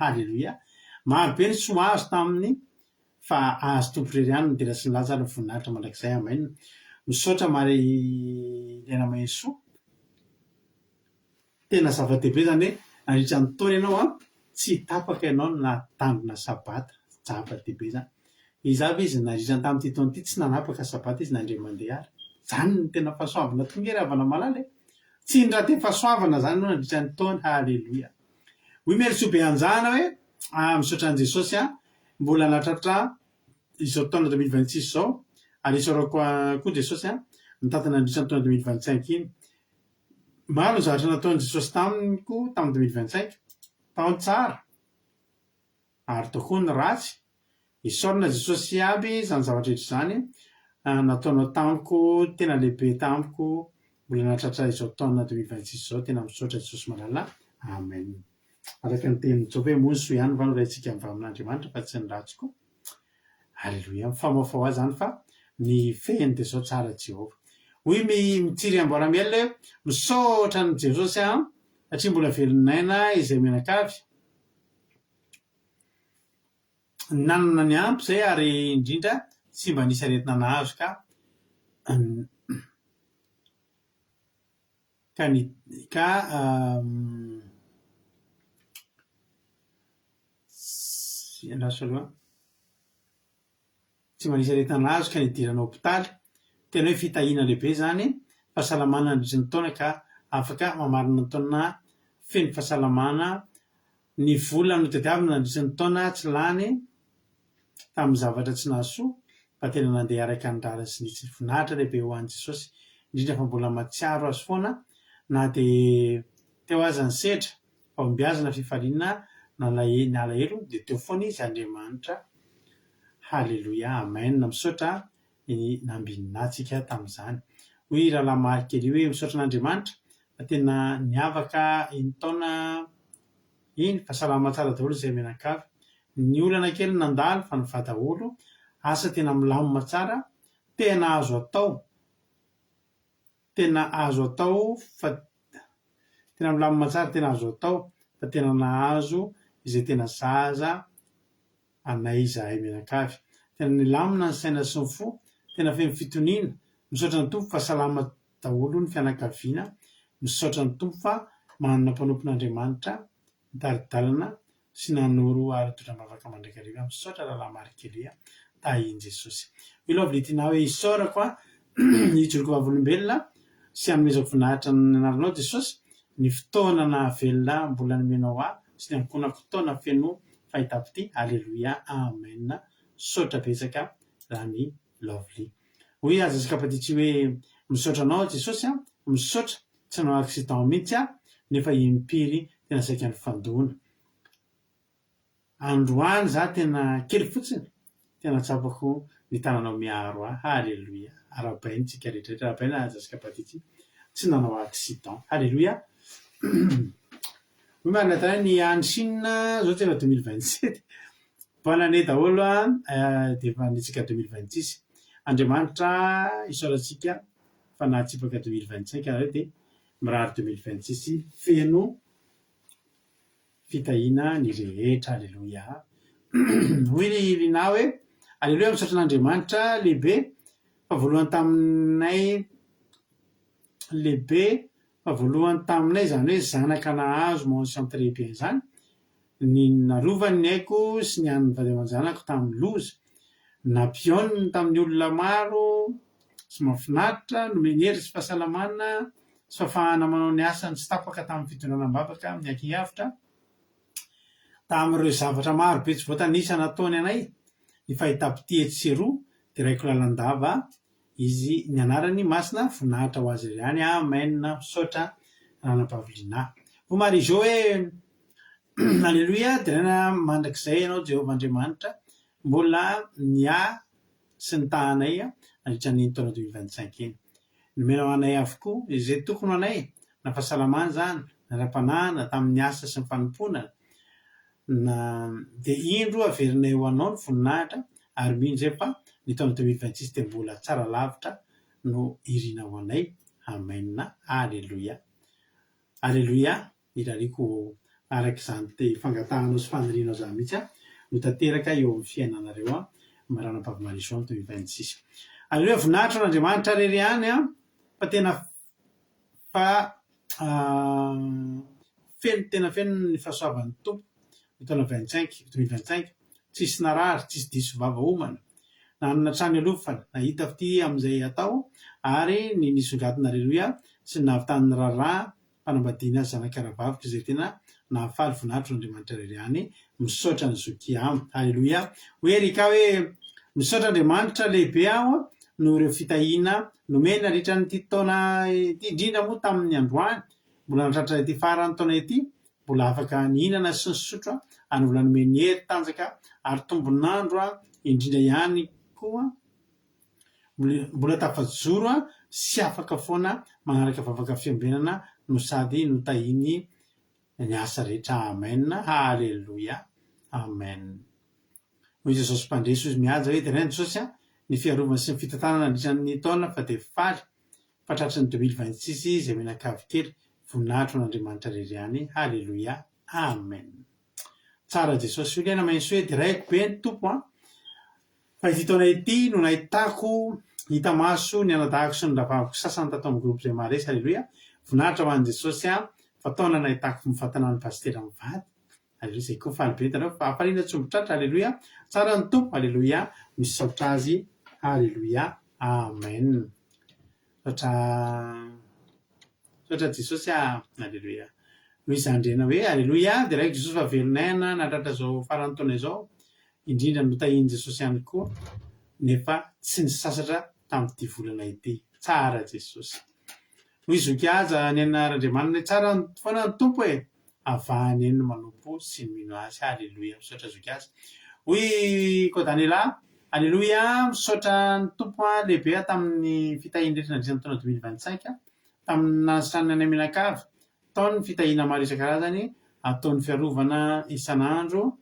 Haleloia. Maro be ny soa azo taminy fa azy Tompo irery ihany no dera sy ny laza ary ny voninahitra mandrakizay. Amen. Misaotra Marie Lena Mahesoa. Tena zava-dehibe izany hoe nandritra ny taona ianao an, tsy tapaka ianao no nahatandrina sabata. Zava-dehibe izany. Iza avy izy nandritra ny tamin'ity taona ity tsy nanapaka sabata izy na indray mandeha ary. Izany no tena fahasoavana tokoa nge ry havana malala e. Tsy nirate fahasoavana izany ianao nandritra ny taona. Haleloia. Hoy Merisoa Beanjana hoe, ah misaotra an'i Jesosy aho mbola nahatratra izao taona 2026 izao ary isaorako koa Jesosy an, nitantana nandritra ny taona 2025 iny. Maro ny zavatra nataon'i Jesosy tamiko tamin'ny 2025. Tao ny tsara, ary tao koa ny ratsy. Isaorana Jesosy aby izany zavatra rehetra izany nataonao tamiko, tena lehibe tamiko, mbola nahatratra izao taona 2026 izao, tena misaotra Jesosy malala. Amen. Araka ny tenin'i Joba hoe moa ny soa ihany va no raintsika mivamin'Andriamanitra fa tsy ny ratsy koa? Aleloia. Mifamahofaho ahy izany fa ny fehiny dia izao tsara Jehovah. Hoy mi Mitsiry Amboaramiel hoe misaotra an'i Jesosy aho satria mbola velon'aina izay mianakavy. Nanana ny ampy izay ary indrindra tsy mba nisy aretina nahazo ka ka ny ka Tsy, andraso aloha. Tsy mba nisy aretina nahazo ka nidirana hopitaly. Tena hoe fitahiana lehibe izany, fahasalamana nandritry ny taona ka afaka mamarana ny taona feno fahasalamana. Ny vola notadiavina nandritry ny taona tsy lany tamin'ny zavatra tsy nahasoa fa tena nandeha araka ny rariny sy ny hitsiny. Voninahitra lehibe ho an'i Jesosy, indrindra fa mbola mahatsiaro Azy foana na dia teo aza ny sedra. Fahombiazana fifaliana ny alahelo dia teo foana izy Andriamanitra Haleloia Amen misaotra ny nambinina antsika tamin'izany hoy rahalahy Marc Elie hoe misaotra an'Andriamanitra fa tena niavaka iny taona iny fa salama tsara daholo izay mianakavy ny olana kely nandalo fa nivaha daholo asa tena milamina tsara tena azo atao Tena azo atao fa tena milamina tsara tena azo atao fa tena nahazo izay tena zaza anay izahay mianakavy. Tena nilamina ny saina sy ny fo, tena feno fitoniana, misaotra ny Tompo fa salama daholo ny fianakaviana, misaotra ny Tompo fa manana mpanompon'Andriamanitra nitari-dalana sy nanoro ary nitondra am-bavaka mandrakariva. Misaotra Rahalahy Marc Elia. Tahin'i Jesosy. Hoy Lovely Tina hoe, Isaorako aho hijoroko vavolombelona sy hanomezako voninahitra ny anaranao Jesosy, ny fotoana nahavelona mbola nomenao ahy sy ny ankohonako taona feno fahitam-pitia. Aleloia. Amen. Misaotra betsaka Rami Lovely. Hoy aza Jessica Patici hoe, Misaotra anao Jesosy a, misaotra, tsy nanao accident mihitsy aho nefa impiry tena saika nifandona. Androany za tena kely fotsiny, tena tsapako ny tananao miaro ahy. Haleloia. Arahabaina tsika rehetra rehetra, arahabaina Jessica Patici, tsy nanao accident. Haleloia. Hoy Marinette hoe ny any Chine zao tsy efa 2027. Bonne année daholo an, dia efa anitsika 2026. Andriamanitra isaorantsika fa nahatsipaka 2025 nareo dia mirary 2026 feno fitahiana ny rehetra. Aleloia. Hoy ry Lina hoe, Aleloia misaotra an'Andriamanitra lehibe fa voalohany taminay lehibe fa voalohany taminay izany hoe zanaka nahazo mention très bien izany, ny narovany ny aiko sy ny an'ny vady aman-janako tamin'ny loza, nampihaoniny tamin'ny olona maro sy mahafinaritra, nomeny hery sy fahasalamana sy fahafahana manao ny asany tsy tapaka tamin'ny fitondrana am-bavaka amin'ny ankihiavotra, tamin'ireo zavatra maro be tsy voatanisa nataony anay, ny fahitam-pitia etsy sy eroa, dia raiko lalandava Izy ny anarany masina voninahitra ho azy irery ihany amen misaotra ranabavy Lina. Hoy Marie Jo hoe Aleloia deraina mandrakizay ianao Jehovah Andriamanitra mbola niahy sy nitaha anay nandritra an'iny taona 2025 iny. Nomenao anay avokoa izay tokony ho anay na fahasalamana izany na ara-panahy na tamin'ny asa sy ny fanompoana Na dia indro averinay ho anao ny voninahitra ary mino izay fa ny taona 2026 dia mbola tsara lavitra no irina ho anay. Amen. Aleloia. Aleloia! Irariako araka izany te fangatahanao sy fanirianao izany mihitsy no tanteraka eo amin'ny fiainanareo Maranatha Marisoa 2026. Aleloia! Voninahitra ho an'Andriamanitra irery ihany fa tena fa feno tena feno ny fahasoavan'ny Tompo ny taona 25 2025. Tsisy narary, tsisy diso vava homana. Nanana trano ialofana, nahita fitia amin'izay atao ary ny nisongadina Aleloia sy ny nahavitany ny raharaha fanambadiana zanaka rahavaviko izay tena nahafaly voninahitro Andriamanitra irery ihany misaotra an'i Zoky am. Aleloia Hoy Erika hoe misaotra Andriamanitra lehibe aho noho ireo fitahiana nomeny nandritra an'ity taona ity indrindra moa tamin'ny androany mbola nahatratra ity faran'ny taona ity mbola afaka nihinana sy nisotro ary mbola nomeny hery tanjaka ary tombon'andro indrindra ihany koa Mbola tafajoro sy afaka foana manaraka vavaka fiambenana no sady notahiny ny asa rehetra Amen Haleloia Amen Hoy Jesosy Mpandresy hoy mihaja hoe deraina Jesosy a ny fiarovana sy ny fitantanana nandritra ny taona fa dia faly fa tratry ny 2026 izay mianakavy kely voninahitra ho an'Andriamanitra irery ihany Haleloia Amen Tsara Jesosy Hoy Lena Maintsoa hoe deraiko be ny Tompo a Fa ity taona ity no nahitako hita maso ny anadahiko sy ny rahavaviko sasany tato amin'ny groupe izay maharesy Aleloia Voninahitra ho an'i Jesosy a fa taona nahitako mivantana ny pasitera mivady Aleloia izay koa faly be hitanareo fa hafaliana tsy omby tratra Aleloia Tsara ny Tompo Aleloia Misaotra Azy Aleloia Amen Misaotra Misaotra Jesosy a Aleloia Hoy Zandrena hoe Aleloia Deraiko Jesosy fa velon'aina nahatratra izao faran'ny taona izao indrindra notahian'i Jesosy ihany koa nefa tsy nisasatra tamin'ity volana ity. Tsara Jesosy. Hoy Zoky Haja Nena Randriamanana hoe tsara foana ny Tompo e! Avahany eny ny manompo sy ny mino Azy. Haleloia. Misaotra Zoky Haja. Hoy Kodanela, Aleloia, misaotra ny Tompo aho lehibe aho tamin'ny fitahiany rehetra nandritra ny taona 2025, tamin'ny nanasitranany anay mianakavy, tao ny fitahiana maro isan-karazany, ataony fiarovana isan'andro,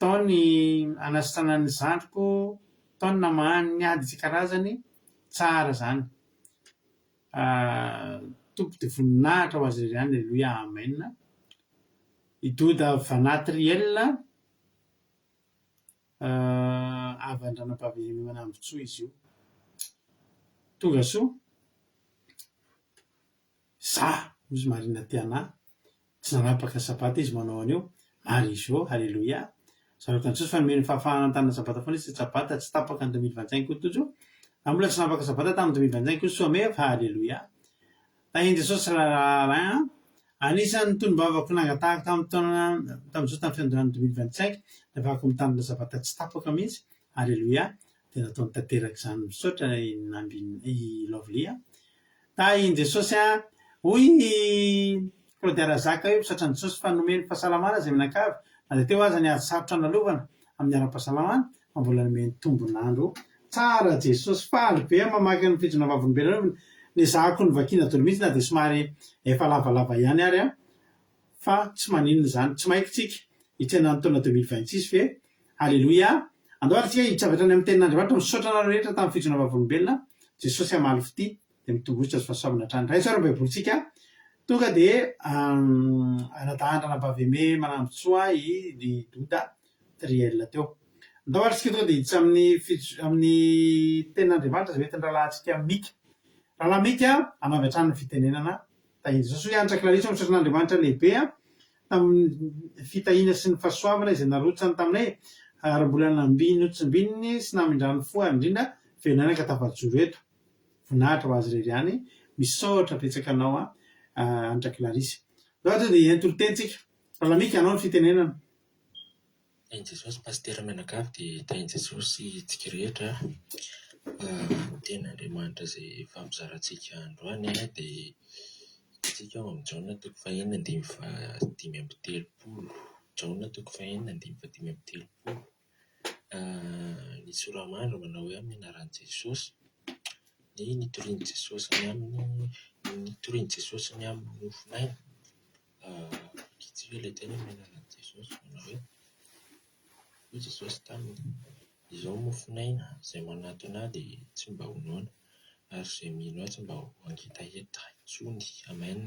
Tao ny hanasitranany ny zandriko, tao ny namahany ny ady isan-karazany, tsara zany. Tompo dia voninahitra ho azy irery ihany, Aleloia Amen. I Doda Vanatriel, havan-dranabavy Manambotsoa izy io. Tonga soa. Za, hoy izy Marina Tiana, tsy nanapaka sabata izy manao an'io, Marie Jo, Haleloia, Zareo tany Jesosy fa nomeny fahafahana nitana sabata foana izy, sabata tsy tapaka ny 2025 koa Tojo, za mbola tsy nanapaka sabata tamin'ny 2025 koa Soameva, Haleloia. Tahin'i Jesosy rahalahy an! Anisan'ny tonom-bavako nangatahako tamin'ny taona tamin'i Jesosy tamin'ny fiandohan'ny 2025 ny afahako mitandrina sabata tsy tapaka mihitsy, Haleloia, dia nataony tanteraka izany, misaotra i Nambin i Lovely an! Tahin'i Jesosy an! Hoy i Claudia Razaka hoe misaotra an'i Jesosy fa nomeny fahasalamana izay mianakavy na dia teo aza ny ady sarotra nalovana amin'ny ara-pahasalamana fa mbola nomeny tombon'andro tsara Jesosy. Faly be aho mamaky ny fijoroana vavolombelona nezahako novakiana daholo mihitsy na dia somary efa lavalava ihany ary aho fa tsy maninona izany. Tsy maika tsika hitsena ny taona 2026 ve? Aleloia! Andao ary tsika hiditra avy hatrany amin'ny tenin'Andriamanitra. Misaotra anareo rehetra tamin'ny fijoroana vavolombelona. Jesosy hamaly fitia dia mitomboa sy azo fahasoavana hatrany. Raiso ary ny baibolintsika. Tonga dia anadahan-dranabavy Aimé Manambotsoa i Doda Triel teo. Andao ary tsika tonga dia hiditra amin'ny amin'ny tenin'Andriamanitra izay hoentin'ny rahalahintsika Mika. Rahalahy Mika, hanao avy hatrany ny fitenenana. Tahin'i Jesosy. Hoy Hanitra Clarisse, Misaotra an'Andriamanitra lehibe tamin'ny fitahiana sy ny fahasoavana izay narotsany taminay ary mbola nambiny notsimbininy sy namindrany fo ary indrindra velon'aina ka tafajoro eto. Voninahitra ho azy irery ihany. Misaotra betsaka anao Hanitra Clarisse. Zao tonga dia hihaino toriteny tsika. Ralamika, anao ny fitenenana. Tahin'i Jesosy Pasitera mianakavy dia tahin'i Jesosy tsika rehetra. Ny tenin'Andriamanitra izay ifampizarantsika androany dia hitantsika ao amin'ny Jaona toko fahenina andininy fahadimy amby telopolo. Jaona toko fahenina andininy fahadimy amby telopolo. Ny soramandry manao hoe amin'ny anaran'i Jesosy ny nitorian'i Jesosy ny amin'ny nitorian'i Jesosy ny amin'ny mofon'aina. Ankizy ilay teny amin'ny anaran'i Jesosy manao hoe, hoy Jesosy taminy, Izao no mofon'aina, izay manatona ahy dia tsy mba ho noana, ary izay mino ahy tsy mba ho hangetaheta intsony. Amen.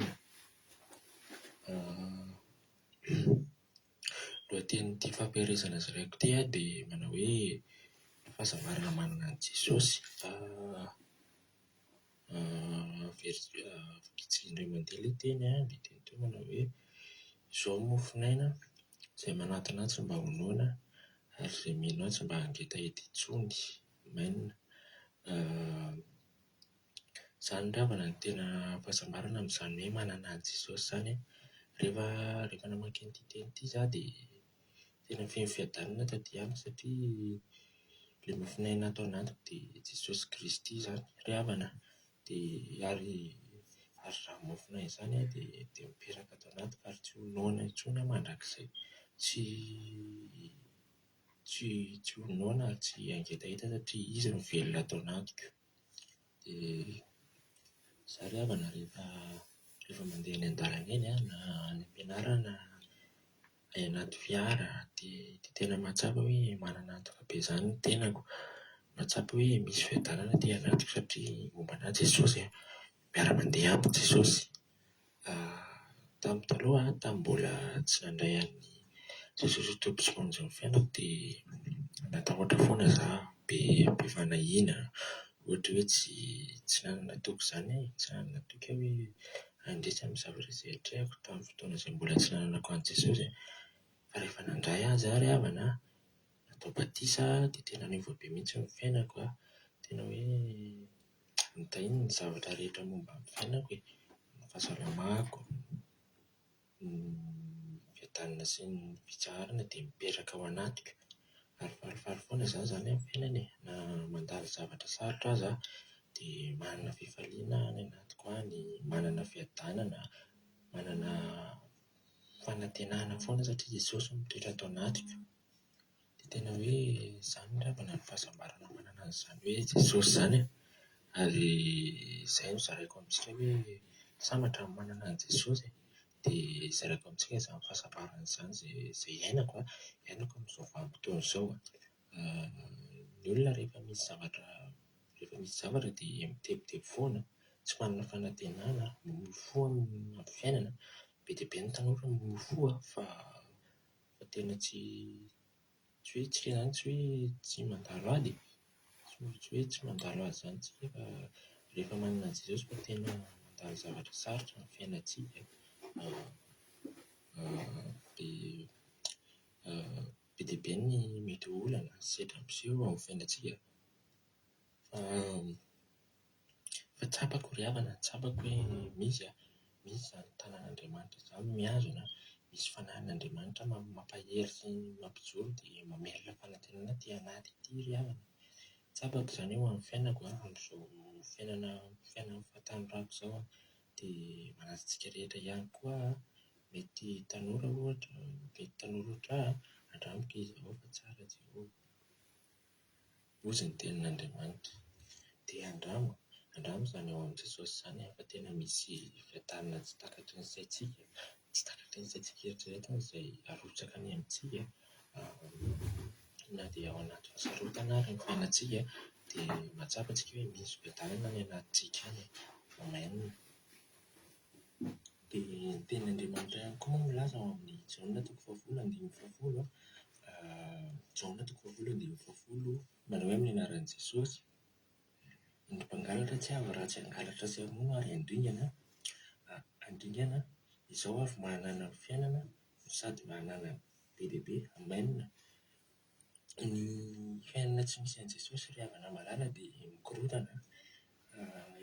Lohatenin'ity fampielezana zaraiko ity dia manao hoe fahasambarana manana an'i Jesosy. Vokitsika indray mandeha ilay teny dia teny teo manao hoe izao no mofon'aina, izay manatona ahy tsy mba ho noana ary izay mino ahy tsy mba hangetaheta intsony. Amen. Izany ry havana no tena fahasambarana amin'izany hoe manana an'i Jesosy izany e. Rehefa rehefa namaky an'ity teny ity izaho dia tena feno fiadanana taty amiko satria ilay mofon'aina ato anatiko dia Jesosy Kristy izany ry havana. Dia ary ary izany mofon'aina izany dia dia mipetraka ato anatiko ary tsy ho noana intsony aho mandrakizay. Tsy tsy tsy ho noana ary tsy hangetaheta satria Izy no velona ato anatiko. Dia izaho ry havana rehefa rehefa mandeha eny an-dalana eny an, na any am-pianarana, any anaty fiara, dia tena mahatsapa hoe manana antoka be izany ny tenako. Mahatsapa hoe misy fiadanana aty anatiko satria momba an'ahy Jesosy an, miara-mandeha amiko Jesosy. Tamin'ny taloha, tamin'ny mbola tsy nandray an'i Jesosy ho Tompo sy Mpamonjy ny fiainako dia natahotra foana izaho, be be fanahiana, ohatra hoe tsy tsy nanana toky izany aho e, tsy nanana toky aho hoe handresy amin'ny zavatra izay atrehako tamin'ny fotoana izay mbola tsy nananako an'i Jesosy. Fa rehefa nandray Azy aho ry havana an, natao batisa dia tena niova be mihitsy ny fiainako an, tena hoe nitahiany ny zavatra rehetra momba ny fiainako e, ny fahasalamako, ny fiadanana sy ny fitsaharana dia mipetraka ao anatiko. Ary falifaly foana izaho izany amin'ny fiainana e, na mandalo zavatra sarotra aza aho dia manana fifaliana any anatiko any, manana fiadanana, manana fanantenana foana satria Jesosy mitoetra ato anatiko. Dia tena hoe izany ry havana ny fahasambarana manana an'izany hoe Jesosy izany e. Ary izay no zaraiko amintsika hoe sambatra ny manana an'i Jesosy e. Dia zaraiko amintsika izany fahasambarana izany izay izay iainako an, iainako amin'izao vanim-potoana izao an. Ny olona rehefa misy zavatra rehefa misy zavatra dia mitebiteby foana, tsy manana fanantenana, mamoy fo amin'ny fiainana. Be dia be ny tanora mamoy fo an, fa Fa tena tsy tsy hoe tsika izany tsy hoe tsy mandalo ady e. Tsy hoe tsy mandalo ady izany tsika fa rehefa manana an'i Jesosy fa tena mandalo zavatra sarotra ny fiainantsika. Be be dia be ny mety ho olana sy sedra miseho ao amin'ny fiainantsika. Fa fa tsapako ry havana, tsapako hoe misy an, misy izany tanan'Andriamanitra izany mihazona, misy fanahin'Andriamanitra mampahery sy mampijoro dia mamelona fanantenana aty anaty aty ry havana. Tsapako izany eo amin'ny fiainako an, amin'izao fiainana fiainan'ny fahatanorako izao an, dia manasa antsika rehetra ihany koa aho, mety tanora ohatra, mety tanora ohatra ahy an, andramiko izy ao fa tsara Jehovah. Hozy ny tenin'Andriamanitra. Dia andramo, andramo izany ao amin'i Jesosy izany fa tena misy fiadanana tsy takatry ny saintsika, tsy takatry ny saintsika eritreretina izay arotsaka any amintsika. Na dia ao anaty fahasarotana ary ny fiainantsika dia mahatsapa isika hoe misy fiadanana any anatintsika any. Amen. Dia ny tenin'Andriamanitra ihany koa moa milaza ao amin'ny Jaona toko fahafolo andininy fahafolo, Jaona toko fahafolo andininy fahafolo, manao hoe amin'ny anaran'i Jesosy, ny mpangalatra tsy avy raha tsy hangalatra sy hamono ary handringana, handringana, izao avy mba hananany fiainana no sady mba hananany be dia be. Amen. Ny fiainana tsy misy an'i Jesosy ry havana malala dia mikorontana.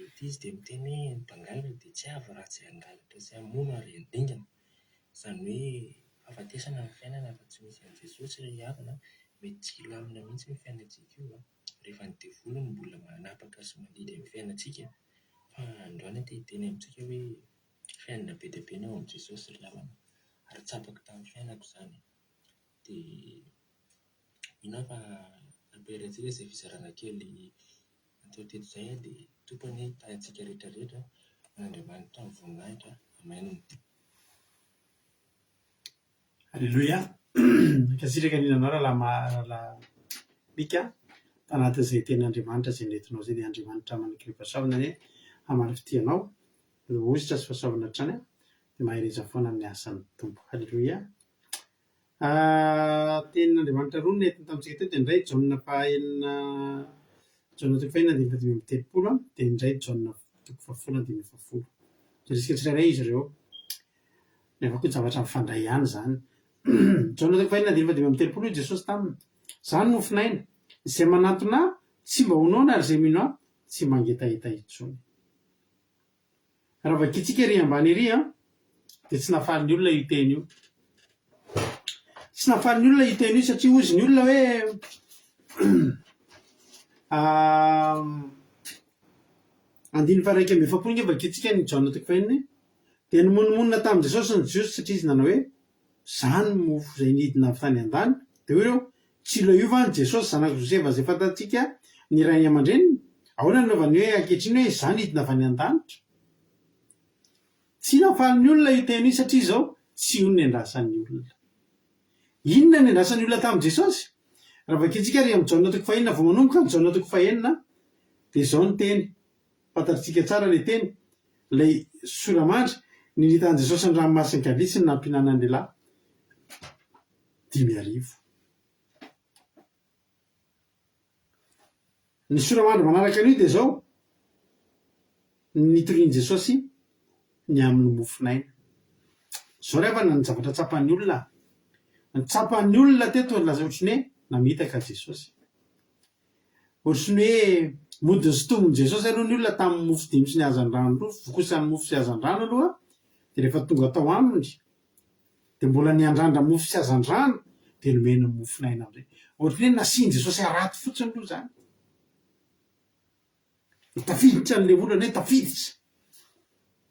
Ity izy dia miteny hoe ny mpangalatra dia tsy avy raha tsy hangalatra sy hamono ary handringana. Izany hoe fahafatesana ny fiainana raha tsy misy an'i Jesosy ry havana. Mety tsy hilamina mihitsy io fiainantsika io rehefa ny devoly no mbola manapaka sy mandidy amin'ny fiainantsika. Fa androany aho te hiteny amintsika hoe fiainana be dia be ny ao amin'i Jesosy ry havana. Ary tsapako tamin'ny fiainako izany. Dia mino aho fa nampiharintsika izay fizarana kely natao teto izay dia Tompo anie hitahy antsika rehetra rehetra ho an'Andriamanitra ny voninahitra. Amen. Aleloia! Mankasitraka indrindra anao rahalahy rahalahy Mika tanatin'izay tenin'Andriamanitra izay nentinao izay dia Andriamanitra manakely fahasoavana anie hamaly fitia anao, hozotra sy fahasoavana hatrany. Dia mahereza foana amin'ny asan'ny Tompo. Haleloia. Tenin'Andriamanitra roa no nentiny tamintsika teo dia ny iray Jaona fahaenina, Jaona toko fahenina andininy fahadimy amby telopolo dia ny iray Jaona toko fahafolo andininy fahafolo. Jerentsika tsirairay izy ireo. Nefa koa zavatra mifandray ihany izany. Jaona toko fahenina andininy fahadimy amby telopolo hoy Jesosy taminy, Izaho no mofon'aina, izay manantona Ahy tsy mba ho noana ary izay mino Ahy tsy mangetaheta intsony. Raha vakintsika ery ambany ery an, dia tsy nahafaly ny olona io teny io. Tsy nahafaly ny olona io teny io satria hozy ny olona hoe andininy faha-41 ange vakintsika ny Jaona toko fahenina e. Dia nimonomonona tamin'i Jesosy ny Jiosy satria izy nanao hoe, Izaho no mofo izay nidina avy tany an-danitra. Dia hoy ireo, Tsy ilay io va ny Jesosy zanak'i Josefa izay fantatsika ny rainy aman-dreniny? Ahoana no anaovany hoe ankehitriny hoe izaho nidina avy any an-danitra? Tsy nahafaly ny olona io teny io satria izao tsy io no niandrasan'ny olona. Inona no niandrasan'ny olona tamin'i Jesosy? Raha vakintsika ary amin'ny Jaona toko fahenina vao manomboka ny Jaona toko fahenina dia izao ny teny, fantatritsika tsara ilay teny, ilay sora-mandry, ny nihitan'i Jesosy ny ranomasin'i Galilia sy ny nampihinanany lehilahy 5000. Ny sora-mandry manaraka an'io dia izao, ny nitorian'i Jesosy ny amin'ny mofon'aina. Izao ry havana ny zavatra tsapan'ny olona. Ny tsapan'ny olona teto nilaza ohatry ny hoe namitaka Jesosy. Ohatry ny hoe mody nisintomin'i Jesosy aloha ny olona tamin'ny mofo dimy sy ny hazandrano roa, vokosan'ny mofo sy hazandrano aloha, dia rehefa tonga tao aminy Dia mbola niandrandra mofo sy hazandrano dia nomena mofon'aina amin'izay. Ohatran'ny hoe nasian'i Jesosy harato fotsiny aloha izany. Dia tafiditra an'ilay olana hoe tafiditra.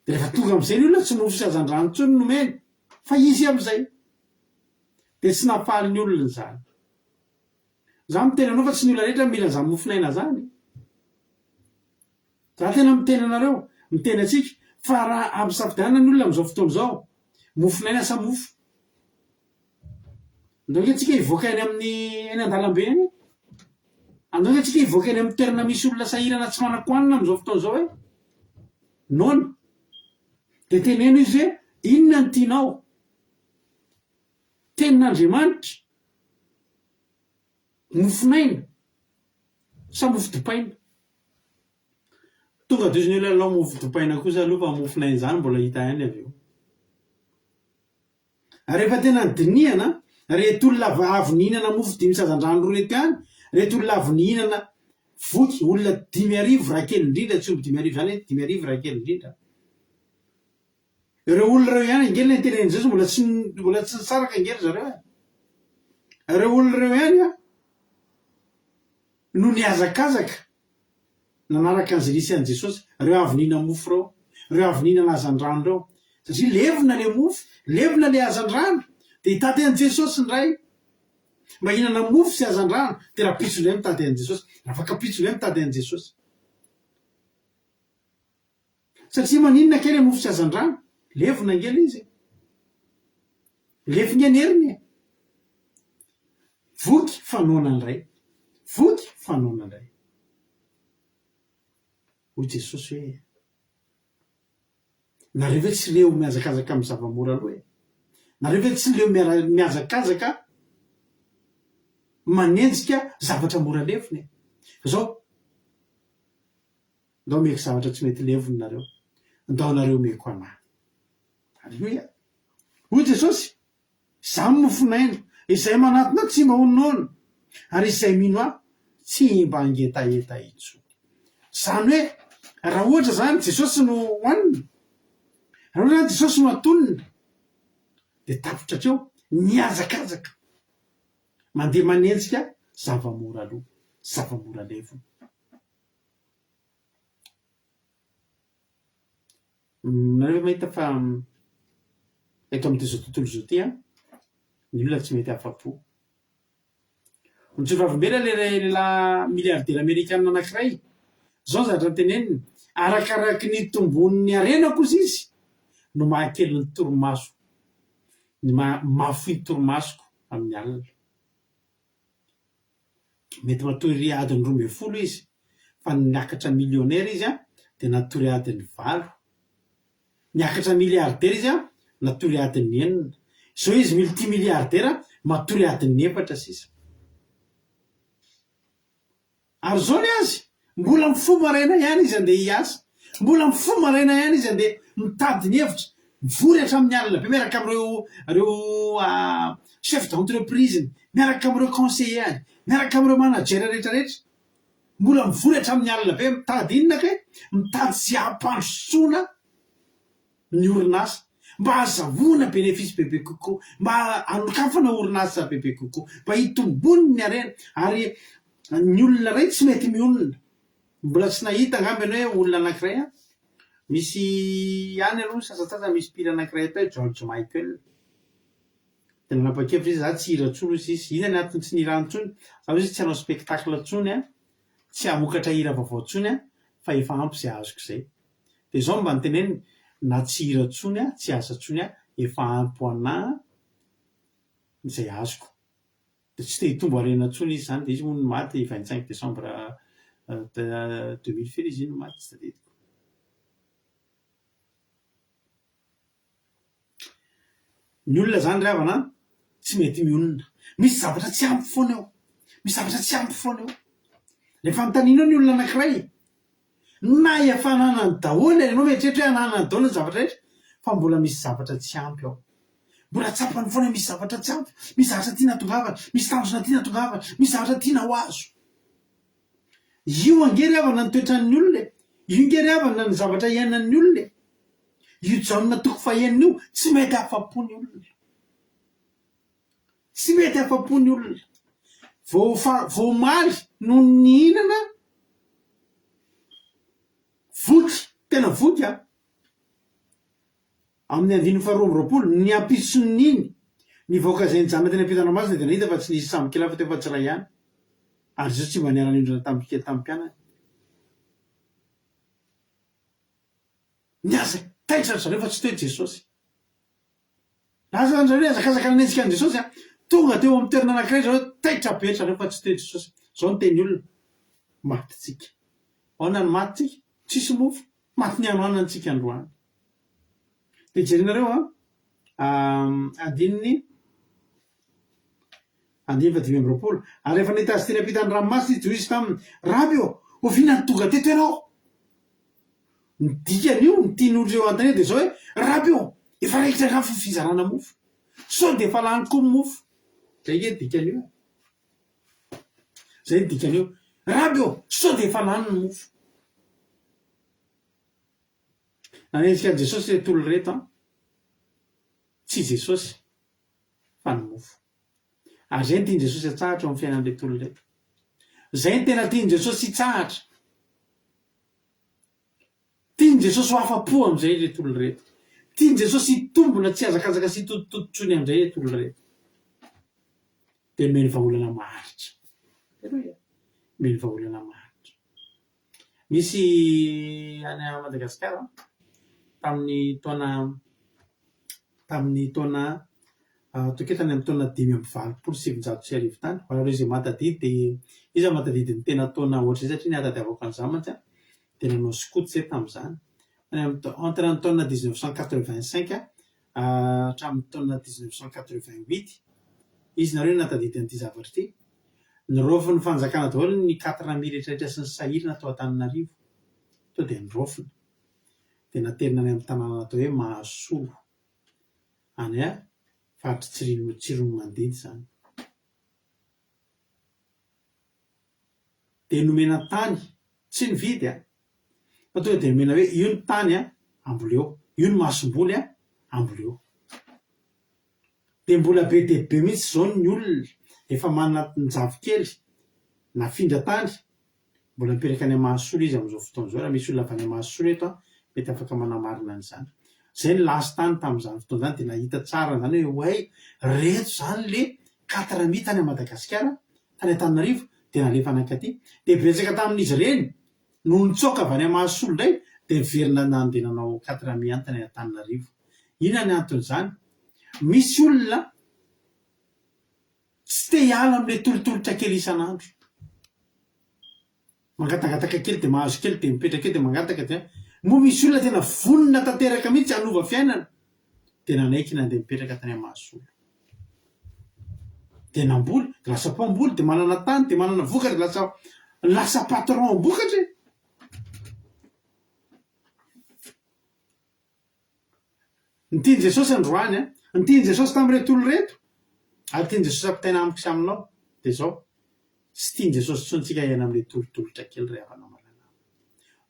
Dia rehefa tonga amin'izay ny olona tsy mofo sy hazandrano intsony no nomena fa izy amin'izay. Dia tsy nahafaly ny olona izany. Izaho miteny anao fa tsy ny olona rehetra mila izany mofon'aina izany. Za tena miteny anareo, miteny antsika, fa raha ampisafidianana ny olona amin'izao fotoana izao, mofon'aina sa mofo? Andao ange tsika hivoaka eny amin'ny eny an-dalambe eny e! Andao ange tsika hivoaka eny amin'ny toerana misy olona sahirana tsy manan-kohanina amin'izao fotoana izao e! Noana. Dia teneno izy hoe, inona no tianao? Tenin'Andriamanitra, mofon'aina sa mofo dipaina? Tonga dia ozy ny olona alao mofo dipaina kosa aloha fa mofon'aina izany mbola hita ihany avy eo. Ary rehefa tena nodinihana, reto olona avy avy nihinana mofo dimy sy hazandrano roa reto ihany, reto olona avy nihinana voky, olona 5000 raha kely indrindra, tsy omby 5000 izany hoe 5000 raha kely indrindra. Ireo olona ireo ihany ange ilay nitenenin'i Jesosy mbola tsy mbola tsy nisaraka ange ry zareo e. Ireo olona ireo ihany an no nihazakazaka nanaraka an'izay nisy an'i Jesosy, ireo avy nihinana mofo ireo, ireo avy nihinana hazandrano ireo. Satria levona ilay mofo, levona ilay hazandrano, dia hitady an'i Jesosy indray. Mba hihinana mofo sy hazandrano, dia rahampitso indray mitady an'i Jesosy, rafakampitso indray mitady an'i Jesosy. Satria maninona kay le mofo sy hazandrano? Levona ange le izy e! Lefy nge ny heriny e! Voky fa noana indray, voky fa noana indray. Hoy Jesosy hoe, Nareo ve tsy leo mihazakazaka amin'ny zava-mora aloha e? Nareo ve tsy leo mihazakazaka manenjika zavatra mora levona e? Fa zao, Ndao omeko zavatra tsy mety levona nareo. Ndao nareo omeko anah. Aleloia! Hoy Jesosy, Izaho no mofon'aina, izay manatona ahy tsy mba ho noana, ary izay mino ahy tsy mba hangetaheta intsony. Izany hoe, raha ohatra izany Jesosy no hohanina, raha ohatra izany Jesosy no hatonina, dia tapitra hatreo, mihazakazaka, mandeha manenjika zava-mora aloha, zava-mora levona. Nareo ve mahita fa eto amin'ity izao tontolo izao ity an, ny olona tsy mety afa-po. Mijoro vavolombelona ilay lehilahy milliardaire amerikana anankiray, izao ny zavatra noteneniny, arakaraky ny tombon'ny harenako hozy izy no mahakely ny torimaso, ny maha mahafoy ny torimasoko amin'ny alina. Mety matory adiny 12 izy fa niakatra millionnaire izy dia natory adiny valo. Niakatra milliardaire izy. Natory adin'ny enina. Izao izy multimilliardaire, matory adin'ny efatra sisa. Ary izao ny azy, mbola mifoha maraina ihany izy andeha hiasa, mbola mifoha maraina ihany izy andeha mitady ny hevitra, mivory hatramin'ny alina be miaraka amin'ireo ireo chef d'entreprise-ny, miaraka amin'ireo conseiller-ny, miaraka amin'ireo manager rehetra rehetra. Mbola mivory hatramin'ny alina be mitady inona kay? Mitady izay hampandrosoana ny orinasa, mba hahazahoana bénéfice bebe kokoa, mba hanokafana orinasa bebe kokoa, mba hitomboany ny harena, ary ny olona iray tsy mety mionona. Mbola tsy nahita angamba ianao hoe olona anankiray an, misy ihany aloha ny sasantsasany misy mpihira anankiray atao hoe George Michael, dia nanapa-kevitra izy za tsy hihira intsony hoy izy, inona ny antony tsy nihirany intsony? Za hoy izy tsy hanao spectacle intsony an, tsy hamokatra hira vaovao intsony an, fa efa ampy izay azoko izay. Dia izao no mba noteneniny, na tsy hira intsony aho, tsy hiasa intsony aho, efa ampy ho anà izay azoko. Dia tsy te hitombo harena intsony izy izany, dia izy moa no maty 25 décembre 2000 firy izy iny no maty, tsy tadidiko. Ny olona izany ry havana an, tsy mety mionona. Misy zavatra tsy ampy foana eo. Misy zavatra tsy ampy foana eo. Rehefa anontanianao ny olona anankiray, na efa ananany daholo ary ianao mieritreritra hoe ananany daholo ny zavatra rehetra, fa mbola misy zavatra tsy ampy ao. Mbola tsapany foana hoe misy zavatra tsy ampy, misy zavatra tiana hatongavana, misy tanjona tiana hatongavana, misy zavatra tiana ho azo. Io ange ry havana ny toetran'ny olona e! Io ange ry havana ny zavatra iainan'ny olona e! Io Jaona toko fahenina io, tsy mety afa-po ny olona. Tsy mety afa-po ny olona. Vao fa vao omaly no nihinana voky, tena voky an! Amin'ny andininy faharoa 22, ny ampitson'iny, ny vahoaka izay nijanona teny ampitan-dranomasina dia nahita fa tsy nisy sambokely hafa teo fa tsy iray ihany, ary Jesosy tsy mba niara-niondrana tamin'ny tamin'ny mpianany. Niaza taitra ry zareo fa tsy teo Jesosy. Lasa ry zareo nihazakazaka nanenjika an'i Jesosy. Tonga teo amin'ny toerana anankiray ry zareo, taitra be ry zareo fa tsy teo Jesosy. Izao no tenin'ny olona, Maty tsika. Ahoana no maty tsika? Tsisy mofo. Maty ny hanoanana antsika androany. Dia jerenareo an, andininy andininy faha 25. Ary rehefa nahita azy teny ampitan'ny ranomasina izy, dia hoy izy taminy, Raby ô, oviana no tonga teto ianao? Ny dikan'io, ny tian'olona eo an-tany eo dia izao hoe, Raby ô, efa raikitra angamba ny fizarana mofo. Sao dia efa lany koa ny mofo. Izay ange ny dikan'io e. Izay ny dikan'io. Raby ô, sao dia efa lany ny mofo. Nanenjika an'i Jesosy ireto olona ireto an! Tsy Jesosy fa ny mofo. Ary izay no tian'i Jesosy hatsahatra eo amin'ny fiainan'ireto olona ireto. Izay no tena tian'i Jesosy hitsahatra. Tian'i Jesosy ho afa-po amin'izay ireto olona ireto. Tian'i Jesosy hitombina tsy hihazakazaka sy hitotitoto intsony amin'izay ireto olona ireto. Dia nomeny vahaolana maharitra. Aleloia! Nomeny vahaolana maharitra. Nisy any Madagasikara tamin'ny taona tamin'ny taona ataoko hoe tany amin'ny taona 1985 tany. Ho anareo izay mahatadidy dia iza mahatadidy ny tena taona ohatr'izay satria ny ahatadiavako an'izany mantsy an dia nanao skoto izay tamin'izany. Tany amin'ny entre ny taona 1985 hatramin'ny taona 1988 izy nareo nahatadidy an'ity zavatra ity. Niraofin'ny fanjakana daholo ny quatre mille rehetra rehetra sy ny sahirana tao Antananarivo. Tonga dia niraofina. Dia naterina any amin'ny tanàna atao hoe Mahasolo. Any faritr'i Tsirino Tsiroanomandidy izany. Dia nomena tany, tsy nividy an! Fa tonga dia nomena hoe io ny tany an, amboleo. Io ny masomboly an, amboleo. Dia mbola be dia be mihitsy izao ny olona efa manana ny zafikely nafindra tany, mbola mipetraka any Mahasolo izy amin'izao fotoana izao, raha misy olona avy any Mahasolo eto an, mety afaka manamarina an'izany. Izay no lasa tany tamin'izany fotoana izany dia nahita tsara an'izany hoe oay, reto izany le quatre mille tany Madagasikara, tany Antananarivo, dia nalefa nankaty. Dia betsaka tamin'izy ireny no nitsoaka avy any Mahasolo indray dia niverina nandeha nanao quatre mille ihany tany Antananarivo. Inona ny anton'izany? Misy olona tsy te hiala amin'ilay tolotolotra kely isan'andro. Mangatangataka kely dia mahazo kely dia mipetraka eo dia mangataka dia moa misy olona tena vonona tanteraka mihitsy hanova fiainana. Dia nanaiky nandeha nipetraka tany Mahasolo. Dia namboly, dia lasa mpamboly, dia manana tany, dia manana vokatra, lasa lasa patron-bokatra e! Ny tian'i Jesosy androany an, ny tian'i Jesosy tamin'ireto olona ireto, ary tian'i Jesosy ampitaina amiko sy aminao, dia izao, tsy tian'i Jesosy intsony tsika hiaina amin'ilay tolotolotra kely ry havana malala.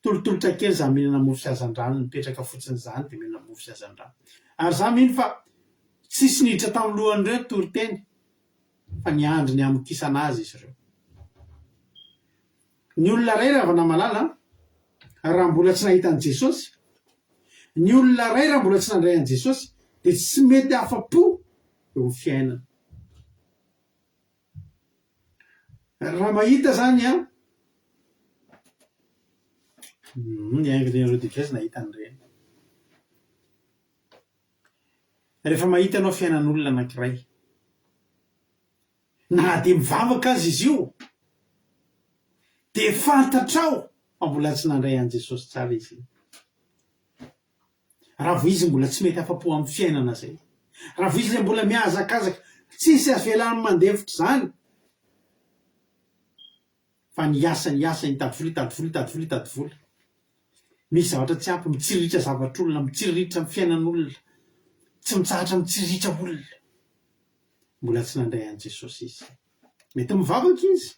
Tolotolotra kely izany mihinana mofo sy hazandrano, mipetraka fotsiny izany dia mihinana mofo sy hazandrano. Ary izaho mino fa tsisy niditra tamin'ny lohan'ireo ny toriteny, fa niandry ny hamokisana azy izy ireo. Ny olona iray ry havana malala an, raha mbola tsy nahita an'i Jesosy, ny olona iray raha mbola tsy nandray an'i Jesosy dia tsy mety afa-po eo amin'ny fiainana. Raha mahita izany an, ny Ingrid Rodriguez nahita an'ireny. Rehefa mahita ianao fiainan'olona anankiray, Na dia mivavaka aza izy io, dia fantatrao fa mbola tsy nandray an'i Jesosy tsara izy iny. Raha vao izy mbola tsy mety afa-po amin'ny fiainana izay, raha vao izy ilay mbola mihazakazaka, tsisy avelany mandefitra izany, fa ny hiasa, ny hiasa, hitady vola, hitady vola, hitady vola, hitady vola. Misy zavatra tsy ampy, mitsiriritra zavatr'olona, mitsiriritra amin'ny fiainan'olona, tsy mitsahatra mitsiriritra olona. Mbola tsy nandray an'i Jesosy izy. Mety mivavaka izy,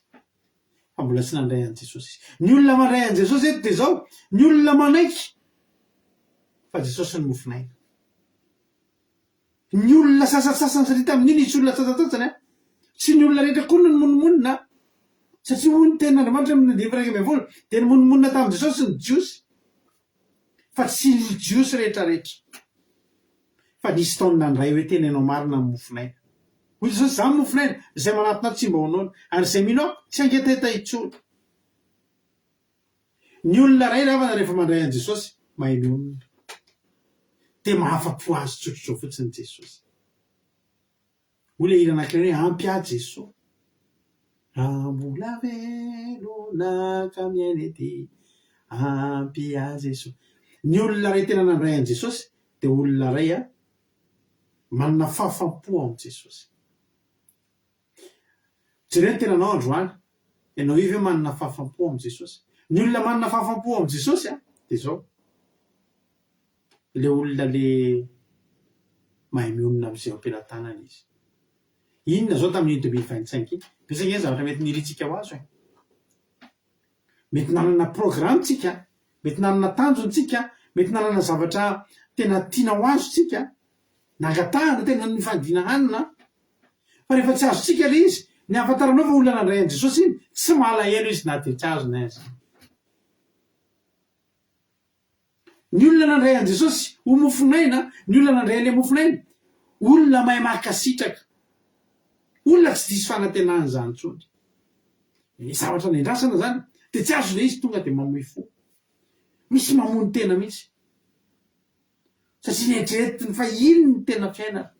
fa mbola tsy nandray an'i Jesosy izy. Ny olona mandray an'i Jesosy eto dia izao, ny olona manaiky fa Jesosy no mofon'aina. Ny olona sasantsasany, satria tamin'io nisy olona sasantsasany an, tsy ny olona rehetra koa no nimonomonona, satria hoy ny tenin'Andriamanitra amin'ny andininy faha 11, dia nimonomonona tamin'i Jesosy ny Jiosy. Fa tsy ny Jiosy rehetra rehetra. Fa nisy tao ny nandray hoe tena ianao marina ny mofon'aina. Hoy Jesosy, Izaho no mofon'aina, izay manatona ahy tsy mba ho noana, ary izay mino ahy tsy hangetaheta intsony. Ny olona iray ry havana rehefa mandray an'i Jesosy, mahay mionona. Dia mahafa-po azy tsotr'izao fotsiny Jesosy. Hoy ilay hira anankiray hoe Ampy ahy Jesoa Raha mbola velona ka miaina ety Ampy ahy Jesoa Ny olona iray tena nandray an'i Jesosy dia olona iray manana fahafaham-po ao amin'i Jesosy. Jereo ny tenanao androany, ianao io ve manana fahafaham-po ao amin'i Jesosy? Ny olona manana fahafaham-po ao amin'i Jesosy dia izao, Le olona le mahay mionona amin'izay eo am-pelatanana izy. Inona izao tamin'iny 2025 iny? Betsaka ange ny zavatra mety nirintsika ho azo e. Mety nanana programme tsika, mety nanana tanjona tsika, mety nanana zavatra tena tiana ho azo tsika, nangatahana, tena nifandiana hanina. Fa rehefa tsy azontsika le izy, ny ahafantaranao fa olona nandray an'i Jesosy iny, tsy malahelo izy na dia tsy azony aza. Ny olona nandray an'i Jesosy ho mofon'aina, ny olona nandray an'ilay mofon'aina, olona mahay mankasitraka, olona tsy diso fanantenana izany intsony. Ny zavatra nendrasana izany dia tsy azo ilay izy tonga dia mamoy fo. Misy mamono tena mihitsy. Satria neritreretiny fa iny no tena fiainana.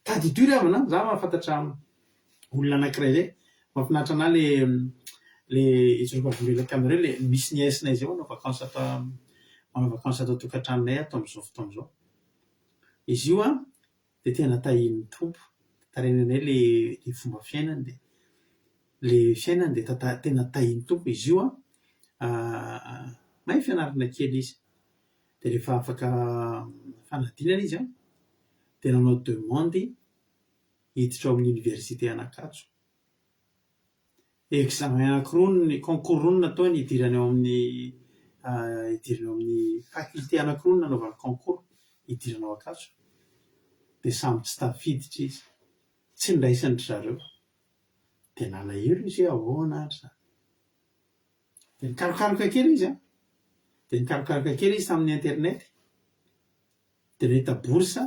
Tadidio ry havana, za mahafantatra olona anankiray zay, mahafinaritra anah le le ijoroako vavolombelona taminareo le misy nièce-nay zay manao vacance ato manao vacance ato an-tokantranonay ato amin'izao fotoana izao. Izy io an dia tena tahian'ny Tompo, tantarainy anay le le fomba fiainany dia le fiainany dia tanta- tena tahian'ny Tompo. Izy io an mahay fianarana kely izy. Dia rehefa afaka fanadinana izy an, dia nanao demande hiditra ao amin'ny oniversite an'Ankatso. Examen anankiroa ny, concours roa no nataony hidirany ao amin'ny hidirany ao amin'ny faculté anankiroa no nanaovany concours hidirana ao Ankatso. Dia samy tsy tafiditra izy. Tsy niraisan-dry zareo. Dia nalahelo izy hoe ahoana ary izany. Dia nikarokaroka kely izy an, dia nikarokaroka kely izy tamin'ny internet, dia nahita bourse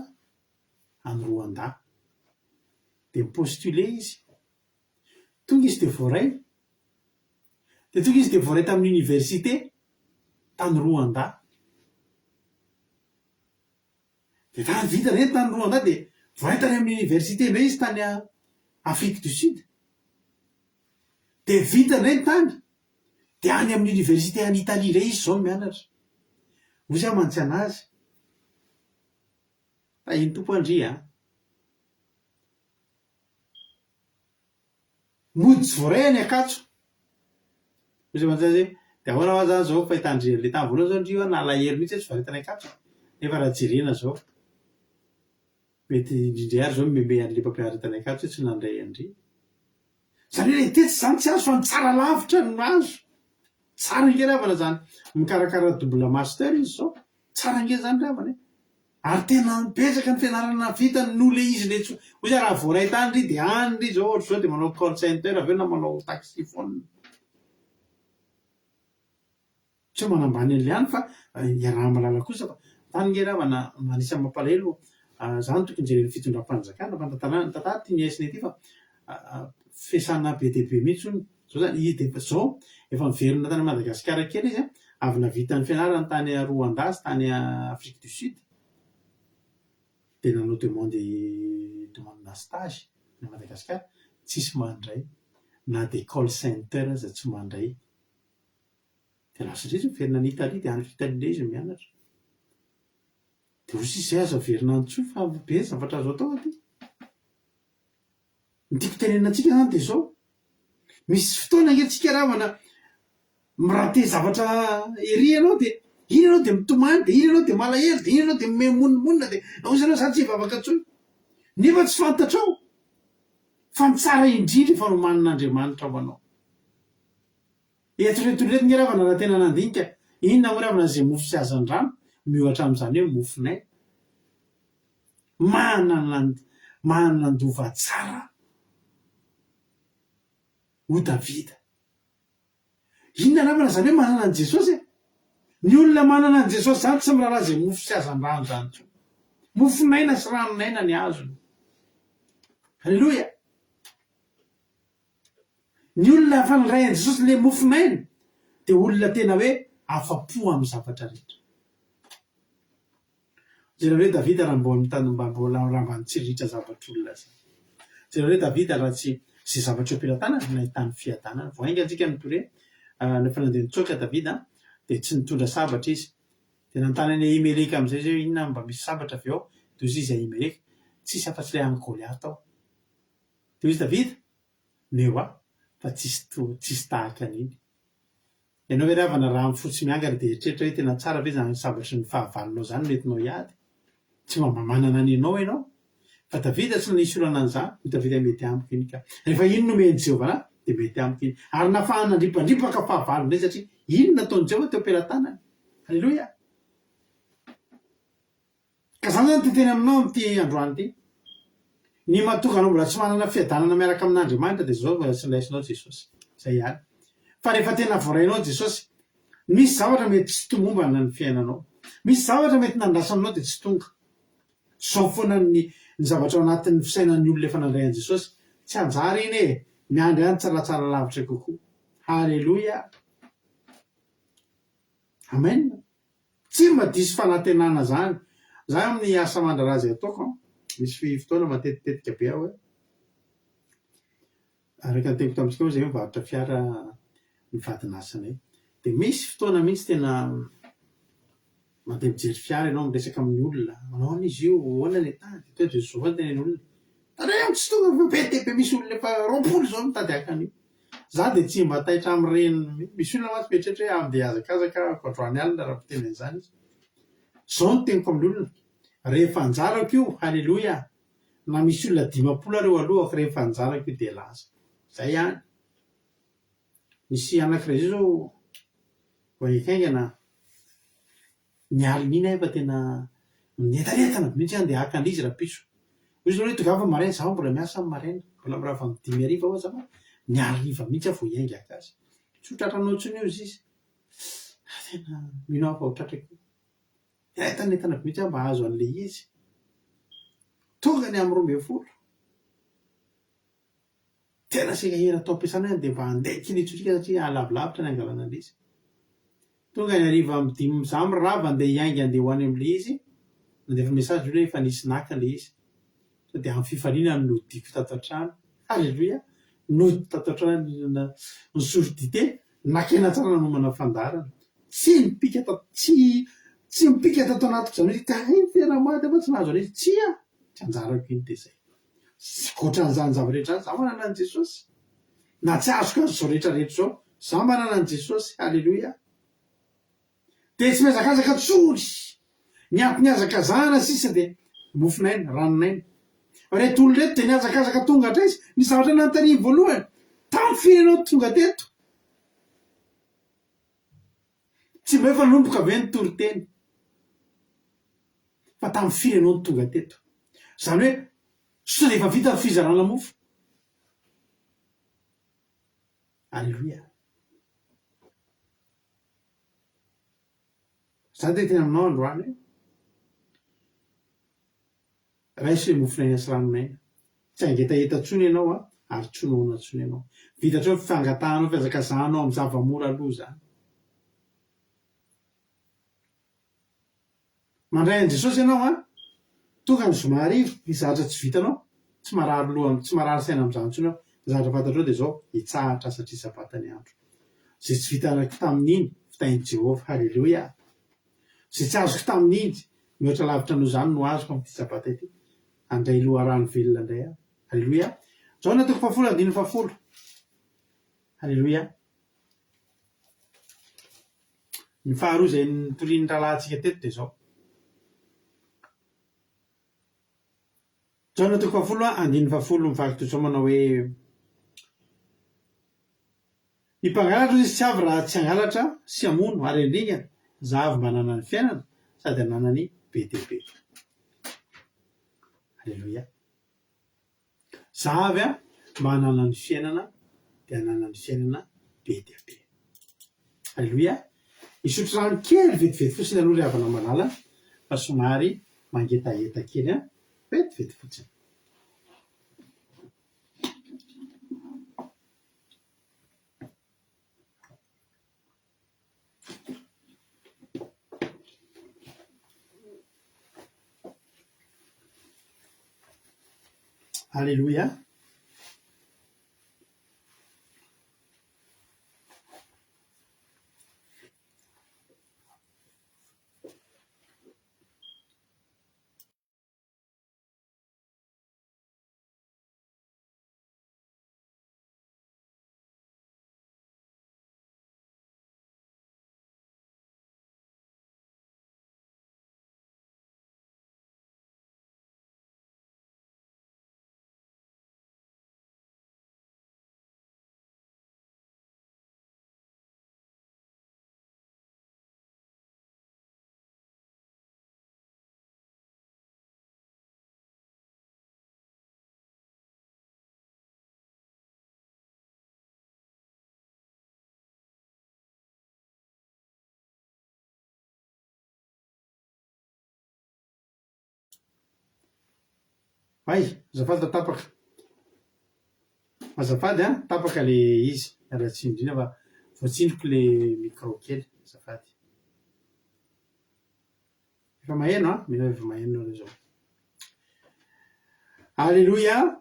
any Rwanda. Dia ni-postuler izy. Tonga izy dia voaray. Dia tonga izy dia voaray tamin'ny université tany Rwanda. Dia tany vita ireny tany Rwanda dia voaray tany amin'ny université indray izy tany Afrique du Sud. Dia vita indray ny tany, dia any amin'ny université any Italie indray izy izao no mianatra. Hoy za mantsy anazy. Tahin'ny Tompo an-dry a! Mody tsy voaray any Ankatso. Hoy izy aman-tsaina hoe, dia ahoana hoa izany izao fahitan-dry an'ilay tany voalohany izao ndry hoa nalahelo mihitsy hoe tsy voaray tany Ankatso. Nefa raha jerena izao, mety indrindray ary izao mihomehy an'ilay mpampianatra tany Ankatso hoe tsy nandray an-dry. Izany hoe ilay tetsy izany tsy azo fa ny tsara lavitra no azo. Tsara ange ry havana izany mikarakara double master izy izao. Tsara ange izany ry havana e! Ary tena betsaka ny fianarana vitany noho le izy le tsy hoy za raha voaray tany ry de any ry zao ohatr'izao de manao call center avy eo na manao taxi phone. Tsy hoe manambany an'le any fa iaraha-mahalala kosa fa tany nge ry havana anisan'ny mampalahelo zany tokony jeren'ny fitondram-panjakana fa ny tantara ny tantara tian'i Aisne ity fa fiasana be dia be mihitsy hono zao zany izy de efa zao efa niverina tany Madagasikara kely izy an, avy navita ny fianarany tany Rwanda sy tany Afrique du Sud, de nanao demande demande-na stage any Madagasikara, tsisy mandray, na de call center aza tsy mandray, de lasa indray izy miverina any Italie de any Italie indray izy mianatra, de hoy izy zay aza averina any intsony fa be ny zavatra azo atao aty. Ny tiako tenenina antsika zany dia izao, misy fotoana ange tsika ravana mi-rater zavatra ery ianao dia iny ianao dia mitomany dia iny ianao dia malahelo dia iny ianao dia mimonomonona dia hozy ianao za tsy hivavaka intsony. Nefa tsy fantatrao fa ny tsara indrindra efa nomanin'Andriamanitra ho anao. Eto ireto ireto nge ravana raha tena nandinika, inona moa ravana izay mofo sy hazandrano miohatra amin'izany hoe mofon'aina. Manana manan-dova tsara ho Davida. Inona namana izany hoe manana an'i Jesosy e? Ny olona manana an'i Jesosy izany tsy miraharaha izay mofo sy hazandrano izany intsony. Mofon'aina sy ranon'aina ny azony. Aleloia! Ny olona efa nandray an'i Jesosy ilay mofon'aina dia olona tena hoe afa-po amin'ny zavatra rehetra. Jereo hoe Davida raha mbola mitady mba mbola raha mba nitsiriritra zavatr'olona zany. Jereo hoe Davida raha tsy izay zavatra eo am-pelatanany no nahitany fiadanana. Vao haingana tsika nitory hoe rehefa nandeha nitsoaka Davida dia tsy nitondra sabatra izy. Dia nanontany an'i Ahimeleka amin'izay izy hoe inona mba misy sabatra ve ao? Dia hoy izy Ahimeleka, tsisy afa-tsy ilay an'i Goliata ao. Dia hoy izy Davida, omeo ahy fa tsisy toa tsisy tahaka an'iny. Ianao ve ry havana raha amin'ny fo tsy miangatra dia hieritreritra hoe tena tsara ve izany sabatry ny fahavalonao izany no entinao hiady? Tsy mba mba manana ny anao ianao. Fa Davida tsy nanisy olana an'izany, hoy Davida mety amiko iny ka. Rehefa iny nomen'i Jehovah anah dia mety amiko iny. Ary nafahany nandripandripaka fahavalo indray satria iny no nataon'i Jehovah teo am-pelatanany. Aleloia! Ka zany zany ty teny aminao amin'ity androany ity. Ny mahatonga anao mbola tsy manana fiadanana miaraka amin'Andriamanitra dia zao mbola tsy noraisinao Jesosy. Zay ihany. Fa rehefa tena voarainao Jesosy, misy zavatra mety tsy tomombana ny fiainanao. Misy zavatra mety nandrasanao dia tsy tonga. Zao foana ny ny zavatra ao anatin'ny fisainan'ny olona efa nandray an'i Jesosy. Tsy anjara iny e! Miandry any tsaratsara lavitra kokoa. Haleloia! Amen! Tsy mba diso fanantenana zany. Za amin'ny asa aman-draharaha izay ataoko an, misy fotoana matetitetika be aho hoe, araka ny teniko tamintsika moa zay mivarotra fiara ny vadin'asanay. Dia misy fotoana mihitsy tena mandeha mijery fiara ianao, miresaka amin'ny olona, manao ahoana izy io, ahoana ny état, dia tonga dia zao foana tenen'ny olona, tandremo tsy tonga fa be dia be misy olona efa 20 izao mitady haka an'io. Za dia tsy mba taitra amin'ireny mihitsy. Misy olona mantsy mieritreritra hoe andeha hihazakazaka aho androany alina raha miteny an'izany izy. Izao no teniko amin'ny olona, rehefa anjarako io, haleloia, na misy olona 50 ary eo alohako rehefa anjarako io dia lasa. Izay ihany. Nisy anankiray izay izao vao haingaingana Ny alina iny aho efa tena nientanentana be mihitsy aho handeha haka an'izy rahampitso. Hoy izy hoe tongava maraina, izaho mbola miasa amin'ny maraina, mbola mirava amin'ny dimy hariva aho aza fa ny hariva mihitsy aho vao hiainga haka azy. Tsy ho tratranao intsony io hozy izy. Tena mino aho fa ho tratrako io. Nientanentana be mihitsy aho mba hahazo an'ilay izy. Tonga ny amin'ny 12. Tena saika hira tao am-piasana aho dia mba handeha kely hitsoriaka satria lavilavitra ny hangalana an'ilay izy. Tonga ny hariva amin'ny dimy, za mirava andeha hiainga andeha ho any amin'ilay izy, nandefa message olona hoe efa nisy naka ilay izy. Tonga dia amin'ny fifaliana no nodiako tato an-trano. Alléluia! Nody tato an-trano nihinana nisotro dite, naka aina tsara nanomana fandaharana. Tsy nipika tato, tsy. Tsy mipika tato anatiko izany hoe ka iny tena maty aho fa tsy nahazo an'izy. Tsia! Tsy anjarako iny dia izay. Ankoatran'izany zava-drehetra izany, izaho manana an'i Jesosy. Na tsy azoko aza izao rehetra rehetra izao, izaho manana an'i Jesosy. Haleloia! Dia tsy mihazakazaka intsony. Ny antony nihazakazahana sisa dia mofon'aina, ranon'aina. Fa ireto olona ireto dia nihazakazaka tonga hatraiza? Ny zavatra nanontaniany voalohany, tamin'ny firy ianao tonga teto? Tsy mba efa nanomboka ve ny toriteny? Fa tamin'ny firy ianao no tonga teto? Izany hoe, sao dia efa vita ny fizarana mofo? Aleloia. Za dia tena aminao androany hoe, raiso ilay mofon'aina sy ranon'aina. Tsy hangetaheta intsony ianao an, ary tsy ho noana intsony ianao. Vita hatreo ny fangatahanao, fihazakazahanao amin'ny zava-mora aloha izany. Mandray an'i Jesosy ianao an! Tonga ny zoma hariva, ny zavatra tsy vitanao, tsy marary loha, tsy marary saina amin'izany intsony aho. Ny zavatra fantatrao dia izao, hitsahatra satria sabata ny andro. Izay tsy vitanako tamin'iny, vitain'i Jehovah. Haleloia! Izay tsy azoko tamin'iny, mihoatra lavitra noho izany no azoko amin'ity sabata ity. Handray loharano velona indray aho. Haleloia! Jaona toko fahafolo andininy fahafolo. Haleloia! Ny faharoa izay notorian'ny rahalahintsika teto dia izao. Jaona toko fahafolo andininy fahafolo mivaky toy izao manao hoe Ny mpangalatra hoy izy tsy avy raha tsy hangalatra sy hamono ary handringana, za avy mba hananany fiainana sady hananany be dia be. Aleloia. Za avy a mba hananany fiainana dia hananany fiainana be dia be. Aleloia! Hisotro rano kely vetivety fotsiny aloha ry havana malala fa somary mangetaheta kely an! Vetivety fotsiny. Aleloia. Hay, azafady fa tapaka. Azafady an, tapaka le izy. Miala tsiny indrindra fa voatsindriko le micro kely, azafady. Efa maheno an, mino aho efa maheno nareo zao. Aleloia.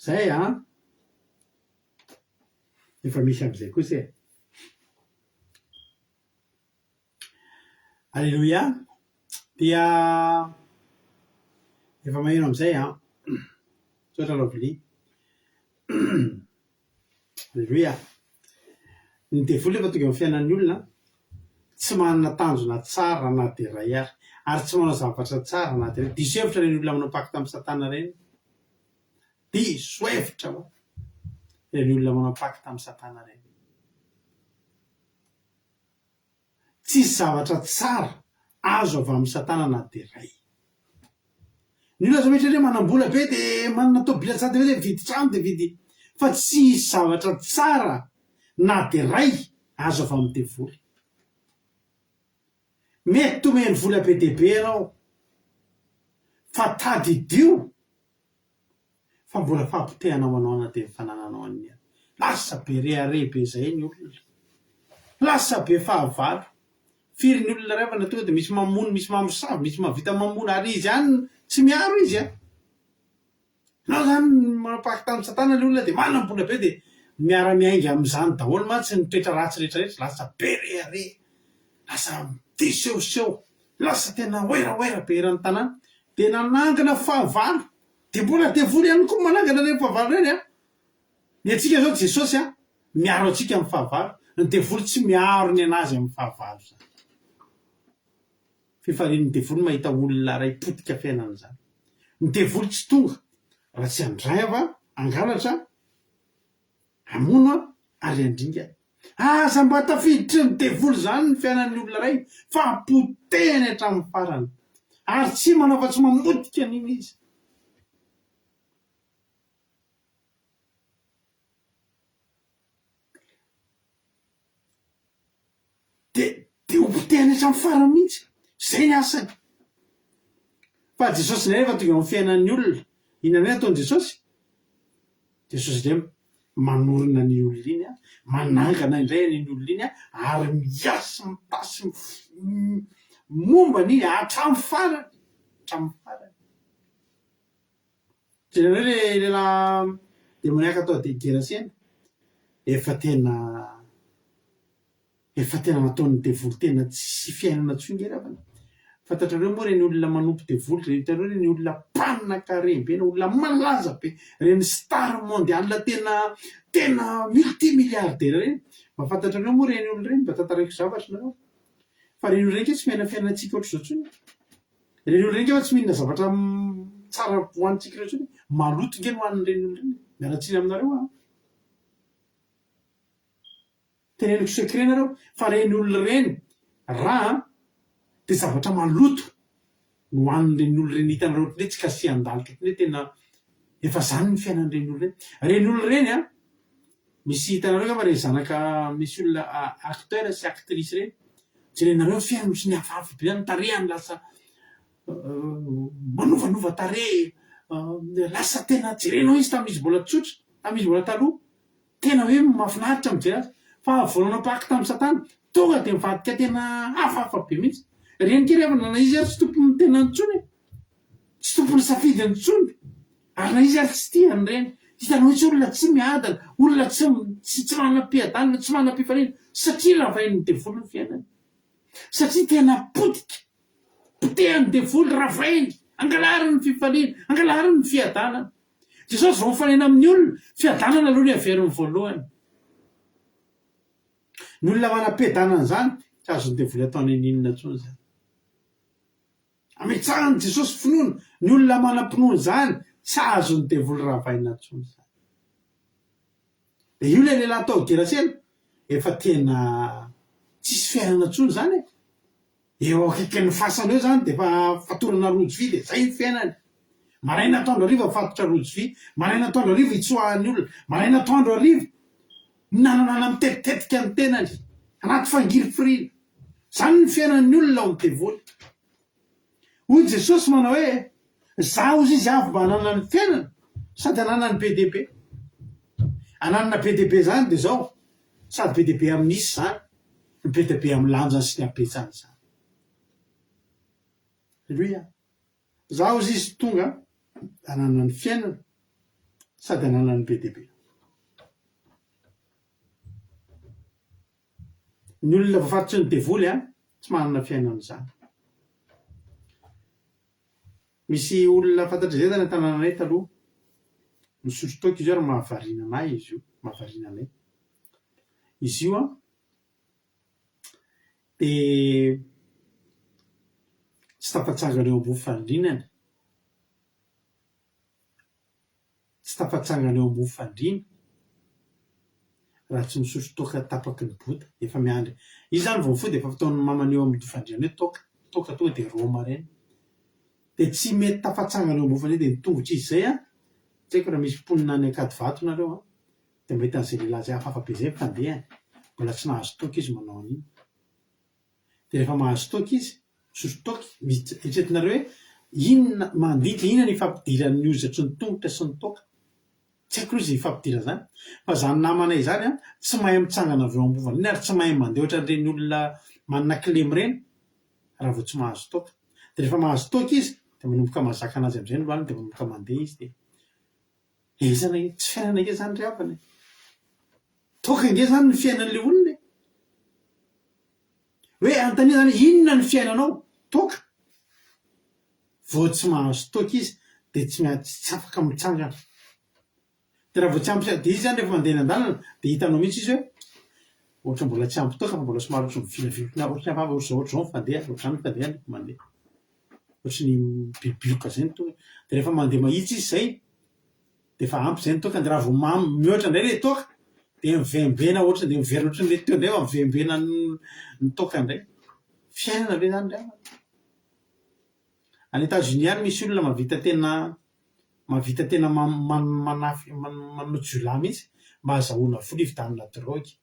Zay an! Efa misy amizay kosa e! Aleloia! Dia efa maheno amizay an! Misaotra Lovely. Aleloia! Ny devoly efa tonga eo amin'ny fiainan'ny olona, tsy manana tanjona tsara na dia iray ary, ary tsy manao zavatra tsara na dia iray. Diso hevitra ireny olona manao pacte amin'i Satana ireny. Diso hevitra ho'a ireny olona manao pacte amin'i Satana ireny. Tsisy zavatra tsara azo avy amin'i Satana na dia iray. Ny olona aza mieritreritra hoe manam-bola be dia manana tôbila tsara dia mividy trano dia mividy fa tsy hisy zavatra tsara na dia iray azo avy amin'ny devoly. Mety omeny vola be dia be ianao fa tadidio fa mbola fampotehana ho anao na dia ny fanananao an'iny aza. Lasa be rehareha be izay ny olona. Lasa be fahavalo. Firy ny olona ray fa na tonga dia misy mamono, misy mamosavy, misy mahavita mamono ary izy ihany tsy miaro izy an! Ianao izany manao pacte amin'i satana ilay olona dia manam-bola be dia miara-miainga amin'izany daholo mantsy ny toetra ratsy rehetra rehetra, lasa be rehareha, lasa tia sehoseho, lasa tena werawera be eran'ny tanàna, dia nanangana fahavalo, dia mbola devoly ihany koa manangana ireny fahavalo ireny an! Ny antsika izao Jesosy an, miaro antsika amin'ny fahavalo, ny devoly tsy miaro ny an'azy amin'ny fahavalo izany. Fifalian'ny devoly mahita olona iray potika fiainana izany. Ny devoly tsy tonga raha tsy handrava, hangalatra, hamono ary handringana. Aza mba tafiditry ny devoly izany ny fiainan'ny olona iray fa potehiny hatramin'ny farany. Ary tsy manao afa-tsy mamotika an'iny izy. Dia dia ho potehiny hatramin'ny farany mihitsy. Izay ny asany. Fa Jesosy indray rehefa tonga eo amin'ny fiainan'ny olona, inona indray ataon'i Jesosy? Jesosy indray manorina an'iny olona iny, manangana indray an'iny olona iny ary miasa mitasy momba an'iny hatramin'ny farany, hatramin'ny farany. Jereo le lehilahy demoniaka tao Gerasena, efa tena efa tena nataon'ny devoly tena tsisy fiainana intsony nge ravana. Fantatrareo moa ireny olona manompo devoly ireny, hitanareo ireny olona mpanankarem-be na olona malaza be, ireny star mondial tena tena multi milliardaire ireny. Mba fantatrareo moa ireny olona ireny? Mba tantaraiko zavatra nareo. Fa ireny olona ireny nge tsy miaina fiainantsika ohatr'izao intsony e. Ireny olona ireny nge fa tsy mihinana zavatra tsara hohanintsika ireo intsony e. Maloto nge no hanin'ireny olona ireny e. Miala tsiny aminareo aho an. Teneniko secret nareo fa ireny olona ireny raha dia zavatra maloto no hohanin'ireny olona ireny hitanareo ohatran'ny hoe tsy kasihan-dalitra ohatran'ny hoe tena efa zany ny fiainan'ireny olona ireny. Ireny olona ireny an, misy hitanareo angamba ireny zanaka misy olona acteur sy actrice ireny, Jerenareo ny fiainany ohatry ny hafahafa be zany, ny tarehiny lasa manovanova tarehy, lasa tena jerenao izy tamin'izy mbola tsotra, tamin'izy mbola taloha, tena hoe mahafinaritra mijery azy, fa vao nanao pacte tamin'i satana, tonga dia mivadika tena hafahafa be mihitsy. Ireny kely havana na izy ary tsy tompon'ny tenany intsony e! Tsy tompon'ny safidiny intsony ary na izy ary tsy tia an'ireny. Hitanao mihitsy olona tsy miadana, olona tsy tsy tsy manam-piadanana, tsy manam-pifaliana satria ravain'ny devoly ny fiainany. Satria tena potika, potehan'ny devoly, ravainy, angalariny ny fifaliana, angalariny ny fiadanana. Jesosy vao mifanena amin'ny olona, fiadanana aloha ny averiny voalohany. Ny olona manam-piadanana izany, tsy azon'ny devoly atao n'inon'inona intsony izany. Ametsahan'i Jesosy finoana ny olona manam-pinoana izany, tsy azon'ny devoly ravaina intsony izany. Dia io ilay lehilahy tao Gerasena, efa tena tsisy fiainana intsony izany e. Eo akaikin'ny fasana eo izany dia efa fatorana rojo vy dia izay ny fiainany. Maraina atoandro hariva mifatotra rojo vy, maraina atoandro hariva itsoahan'ny olona, maraina atoandro hariva minananana mitetitetika ny tenany, anaty fangirifiriana. Izany ny fiainan'ny olona ao amin'ny devoly. Hoy Jesosy manao hoe, Izaho hozy izy avy mba hananany fiainana sady hananany be dia be. Hananana be dia be izany dia izao, sady be dia be amin'ny isa izany, no be dia be amin'ny lanjany sy ny habetsany izany. Aleloia. Izaho hozy izy tonga hananany fiainana sady hananany be dia be. Ny olona voafatotry ny devoly an, tsy manana fiainana izany. Misy olona fantatray izay tany an-tanànanay taloha, nisotro toaka izy io ary mahavariana anay izy io, mahavariana anay. Izy io an, dia tsy tafatsangana eo ambony fandrinany. Tsy tafatsangana eo ambony fandriana raha tsy misotro toaka tapaky ny bota. Efa miandry. Izy izany vao mifoha dia efa fataon'ny mamany eo amin'ny fandriana eo toaka. Toaka tonga dia rhum ireny. Dia tsy mety tafatsangana eo ambony fandriana dia ny tongotr'izy izay an, tsy haiko raha misy mponina any Ankadivato nareo an, dia mahita an'izay lehilahy izay hafahafa be izay ny fandehany. Mbola tsy nahazo toaka izy manao an'iny. Dia rehefa mahazo toaka izy, misotro toaka, misy eritreretinareo hoe inona, mandinika inona ny ifampidiran'ny hozatry ny tongotra sy ny toaka. Tsy haiko aloha izay ifampidirana izany fa izany namanay izany an, tsy mahay mitsangana avy eo ambovana iny ary tsy mahay mandeha ohatran'ireny olona manana kilema ireny raha vao tsy mahazo toaka. Dia rehefa mahazo toaka izy dia manomboka mahazaka anazy amin'izay ny lohaliny dia manomboka mandeha izy dia ezana e! Tsy fiainana ange izany ry havana e! Toaka ange izany ny fiainan'ilay olona e! Hoe anontaniana izany hoe inona ny fiainanao? Toaka. Vao tsy mahazo toaka izy dia tsy tsy afaka mitsangana. Dia raha vao tsy ampy dia izy izany rehefa mandeha eny an-dalana dia hitanao mihitsy izy hoe ohatran'ny mbola tsy ampy toaka fa mbola somary ohatran'ny mivilavilotra ohatran'ny hafahafa ohatr'izao ohatr'izao ny fandehany, ohatr'izany ny fandehany rehefa mandeha. Ohatran'ny mibiobioka izay ny tongony. Dia rehefa mandeha mahitsy izy izay dia efa ampy izay ny toaka, dia raha vao mamy mihoatra indray ilay toaka dia mivembena ohatran'ny dia miverina ohatran'ilay teo indray fa mivembena ny toaka indray. Fiainana ve izany ry havana? Any Etats-Unis any misy olona mahavita tena mahavita tena manafy manao jiolahy mihitsy mba hahazahoana vola hividianana drogue.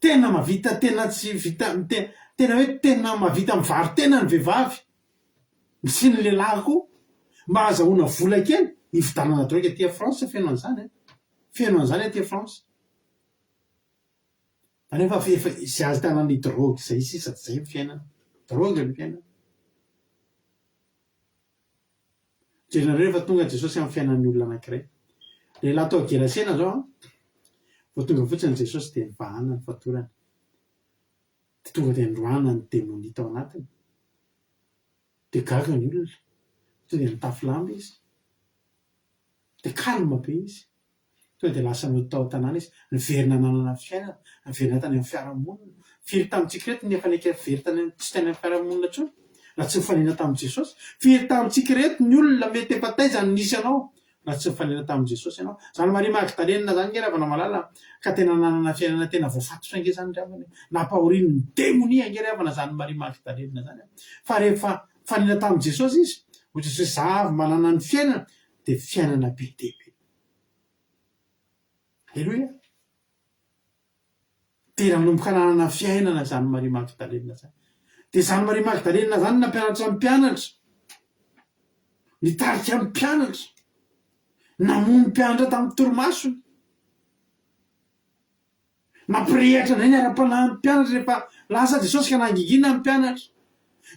Tena mahavita tena tsy vita tena hoe tena mahavita mivaro-tena ny vehivavy sy ny lehilahy koa mba hahazahoana vola kely hividianana drogue aty France feno an'izany an! Feno an'izany aty France. Fa nefa efa izay ahitana ny drogue izay sisa dia izay ny fiainana. Drogue ny fiainana. Jerenareo rehefa tonga Jesosy amin'ny fiainan'ny olona anankiray. Lehilahy tao Gerasena izao an, vao tonga fotsiny Jesosy dia nivahana ny fatorany. Dia tonga dia noroahana ny demonia tao anatiny. Dia gaga ny olona. Tonga dia nitafy lamba izy. Dia calme be izy. Tonga dia lasa nody tao an-tanàna izy. Niverina nanana fiainana. Niverina tany amin'ny fiarahamonina. Firy tamintsika ireto no efa niaiky very tany amin'ny, tsy tany amin'ny fiarahamonina intsony? Raha tsy nifanena tamin'i Jesosy. Firy tamintsika ireto ny olona mety efa taiza no nisy anao raha tsy nifanena tamin'i Jesosy ianao? Izany Maria Magdalena izany ange ry havana malala ka tena nanana fiainana tena voafatotra ange izany ry havana e. Nampahorian'ny demonia ange ry havana izany Maria Magdalena izany e. Fa rehefa nifanena tamin'i Jesosy izy, hoy Jesosy hoe za avy manana ny fiainana, dia fiainana be dia be. Aleloia! Dia nanomboka nanana fiainana izany Maria Magdalena izany. Dia izany Maria Magdalena izany nampianatra ny mpianatra, nitarika ny mpianatra, namono ny mpianatra tamin'ny torimasony, nampirehatra indray ny ara-panahin'ny mpianatra rehefa lasa Jesosy ka nangingina ny mpianatra.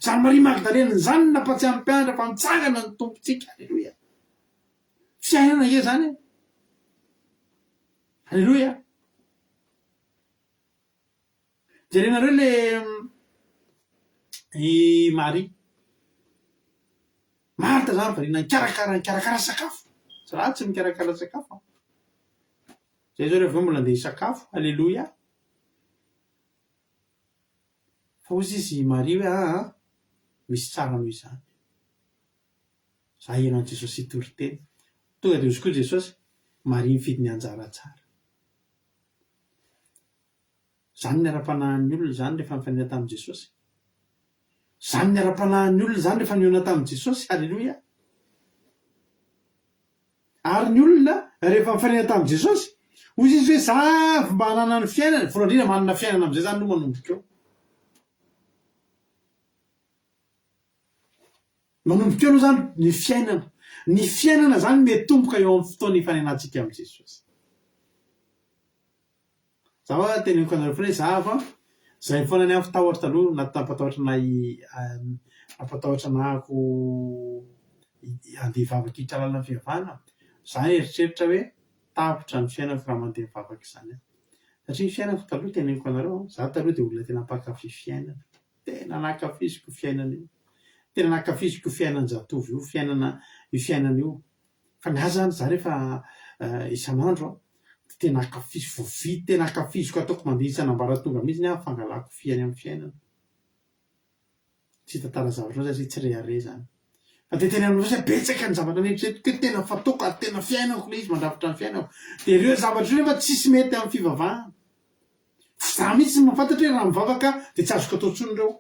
Izany Maria Magdalena izany no nampatsiahy ny mpianatra fa nitsangana ny Tompontsika. Aleloia! Fiainana ange izany e! Aleloia! Jerenareo le i Maria. Marta zany variana nikarakara nikarakara sakafo. Tsy ratsy ny mikarakara sakafo an. Zay zao rehefa avy eo mbola andeha hisakafo. Aleloia! Fa hozy izy i Maria hoe aa misy tsara noho izany. Za heno an'i Jesosy hitory teny. Tonga dia hozy koa Jesosy, Maria nifidy ny anjara tsara. Zany ny ara-panahin'ny olona izany rehefa nifanena tamin'i Jesosy. Zany ny ara-panahin'ny olona izany rehefa nihaona tamin'i Jesosy. Aleloia! Ary ny olona rehefa nifanena tamin'i Jesosy, hoy izy hoe za avy mba hanana ny fiainana, voalohany indrindra manana fiainana amin'izay zany aloha manomboka eo. Manomboka eo aloha izany ny fiainana. Ny fiainana izany miatomboka eo amin'ny fotoana ifanenantsika amin'i Jesosy. Za hoa teneniko anareo foana hoe za avo an, zay foana ny ahy tahotra taloha nampatahotra anay nampatahotra anahako handeha hivavaka hiditra lalina fivavahana, za nieritreritra hoe tapitra ny fiainako raha mandeha mivavaka izany aho. Satria ny fiainako taloha teneniko anareo an, za taloha dia olona tena mpankafy fiainana. Tena nankafiziko io fiainana io. Tena nankafiziko io fiainan-jatovo io, fiainana io fiainana io. Fa ny ahy zany, za rehefa isan'andro an, dia tena ankafiziko, voavidy, tena ankafiziko ataoko mandeha isan'ambaratonga mihitsy ny ahy ny fangalako fy any amin'ny fiainana. Tsy hitantara zavatra loatra satria tsy rehareha zany. Fa dia tena hoe betsaka ny zavatra neritreretiko hoe tena fataoko ary tena fiainako ilay izy, mandrafitra ny fiainako. Dia ireo zavatra ireo nefa tsisy mety amin'ny fivavahana. Tsy za mihitsy no mahafantatra hoe raha mivavaka dia tsy azoko atao intsony ireo.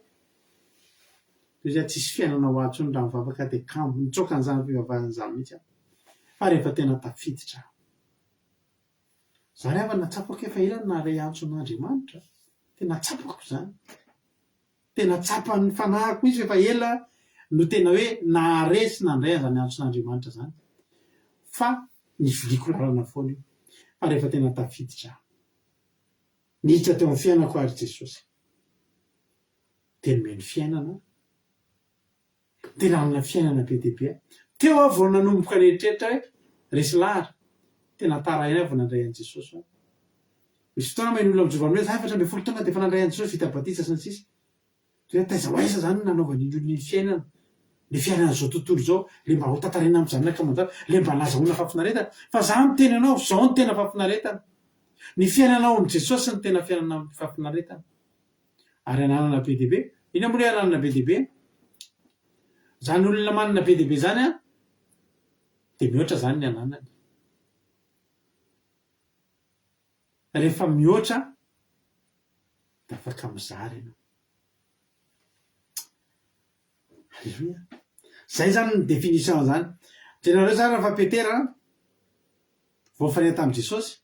Toy izay tsisy fiainana ho ahy intsony raha mivavaka dia kamo, nitsoaka an'izany fivavahana izany mihitsy aho. Fa rehefa tena tafiditra aho. Za ry havana tsapako efa ela no naharay antson'Andriamanitra. Tena tsapako izany. Tena tsapan'ny fanahiko mihitsy fa efa ela no tena hoe nahare sy nandray an'izany antson'Andriamanitra izany. Fa. Niviliako lalana foana io. Fa rehefa tena tafiditra aho. Niditra teo amin'ny fiainako ary Jesosy. Dia nomeny fiainana aho. Dia nanana fiainana be dia be aho. Teo aho vao nanomboka nieritreritra hoe, resy lahatra. Tena tara ihany aho vao nandray an'i Jesosy aho. Misy fotoana maheno olona mijoro amin'ny hoe, za 14 taona dia efa nandray an'i Jesosy, vita batisa sy ny sisa. Dia hoe taiza ho aiza izany no nanaovan'iny olona iny fiainana? Ilay fiainan'izao tontolo izao, ilay mba ho tantaraina amin'ny zanaka aman-janaka, ilay mba nazahoana fahafinaretana. Fa za miteny anao, izao no tena fahafinaretana. Ny fiainana ao amin'i Jesosy no tena fiainana amin'ny fahafinaretana. Ary ananana be dia be. Inona moa ilay ananana be dia be? Izany olona manana be dia be izany an, dia mihoatra izany ny ananany. Rehefa mihoatra dia afaka mizara ianao. Aleloia. Zay izany ny définition an'izany. Jerenareo tsara fa Petera voafanena tamin'i Jesosy.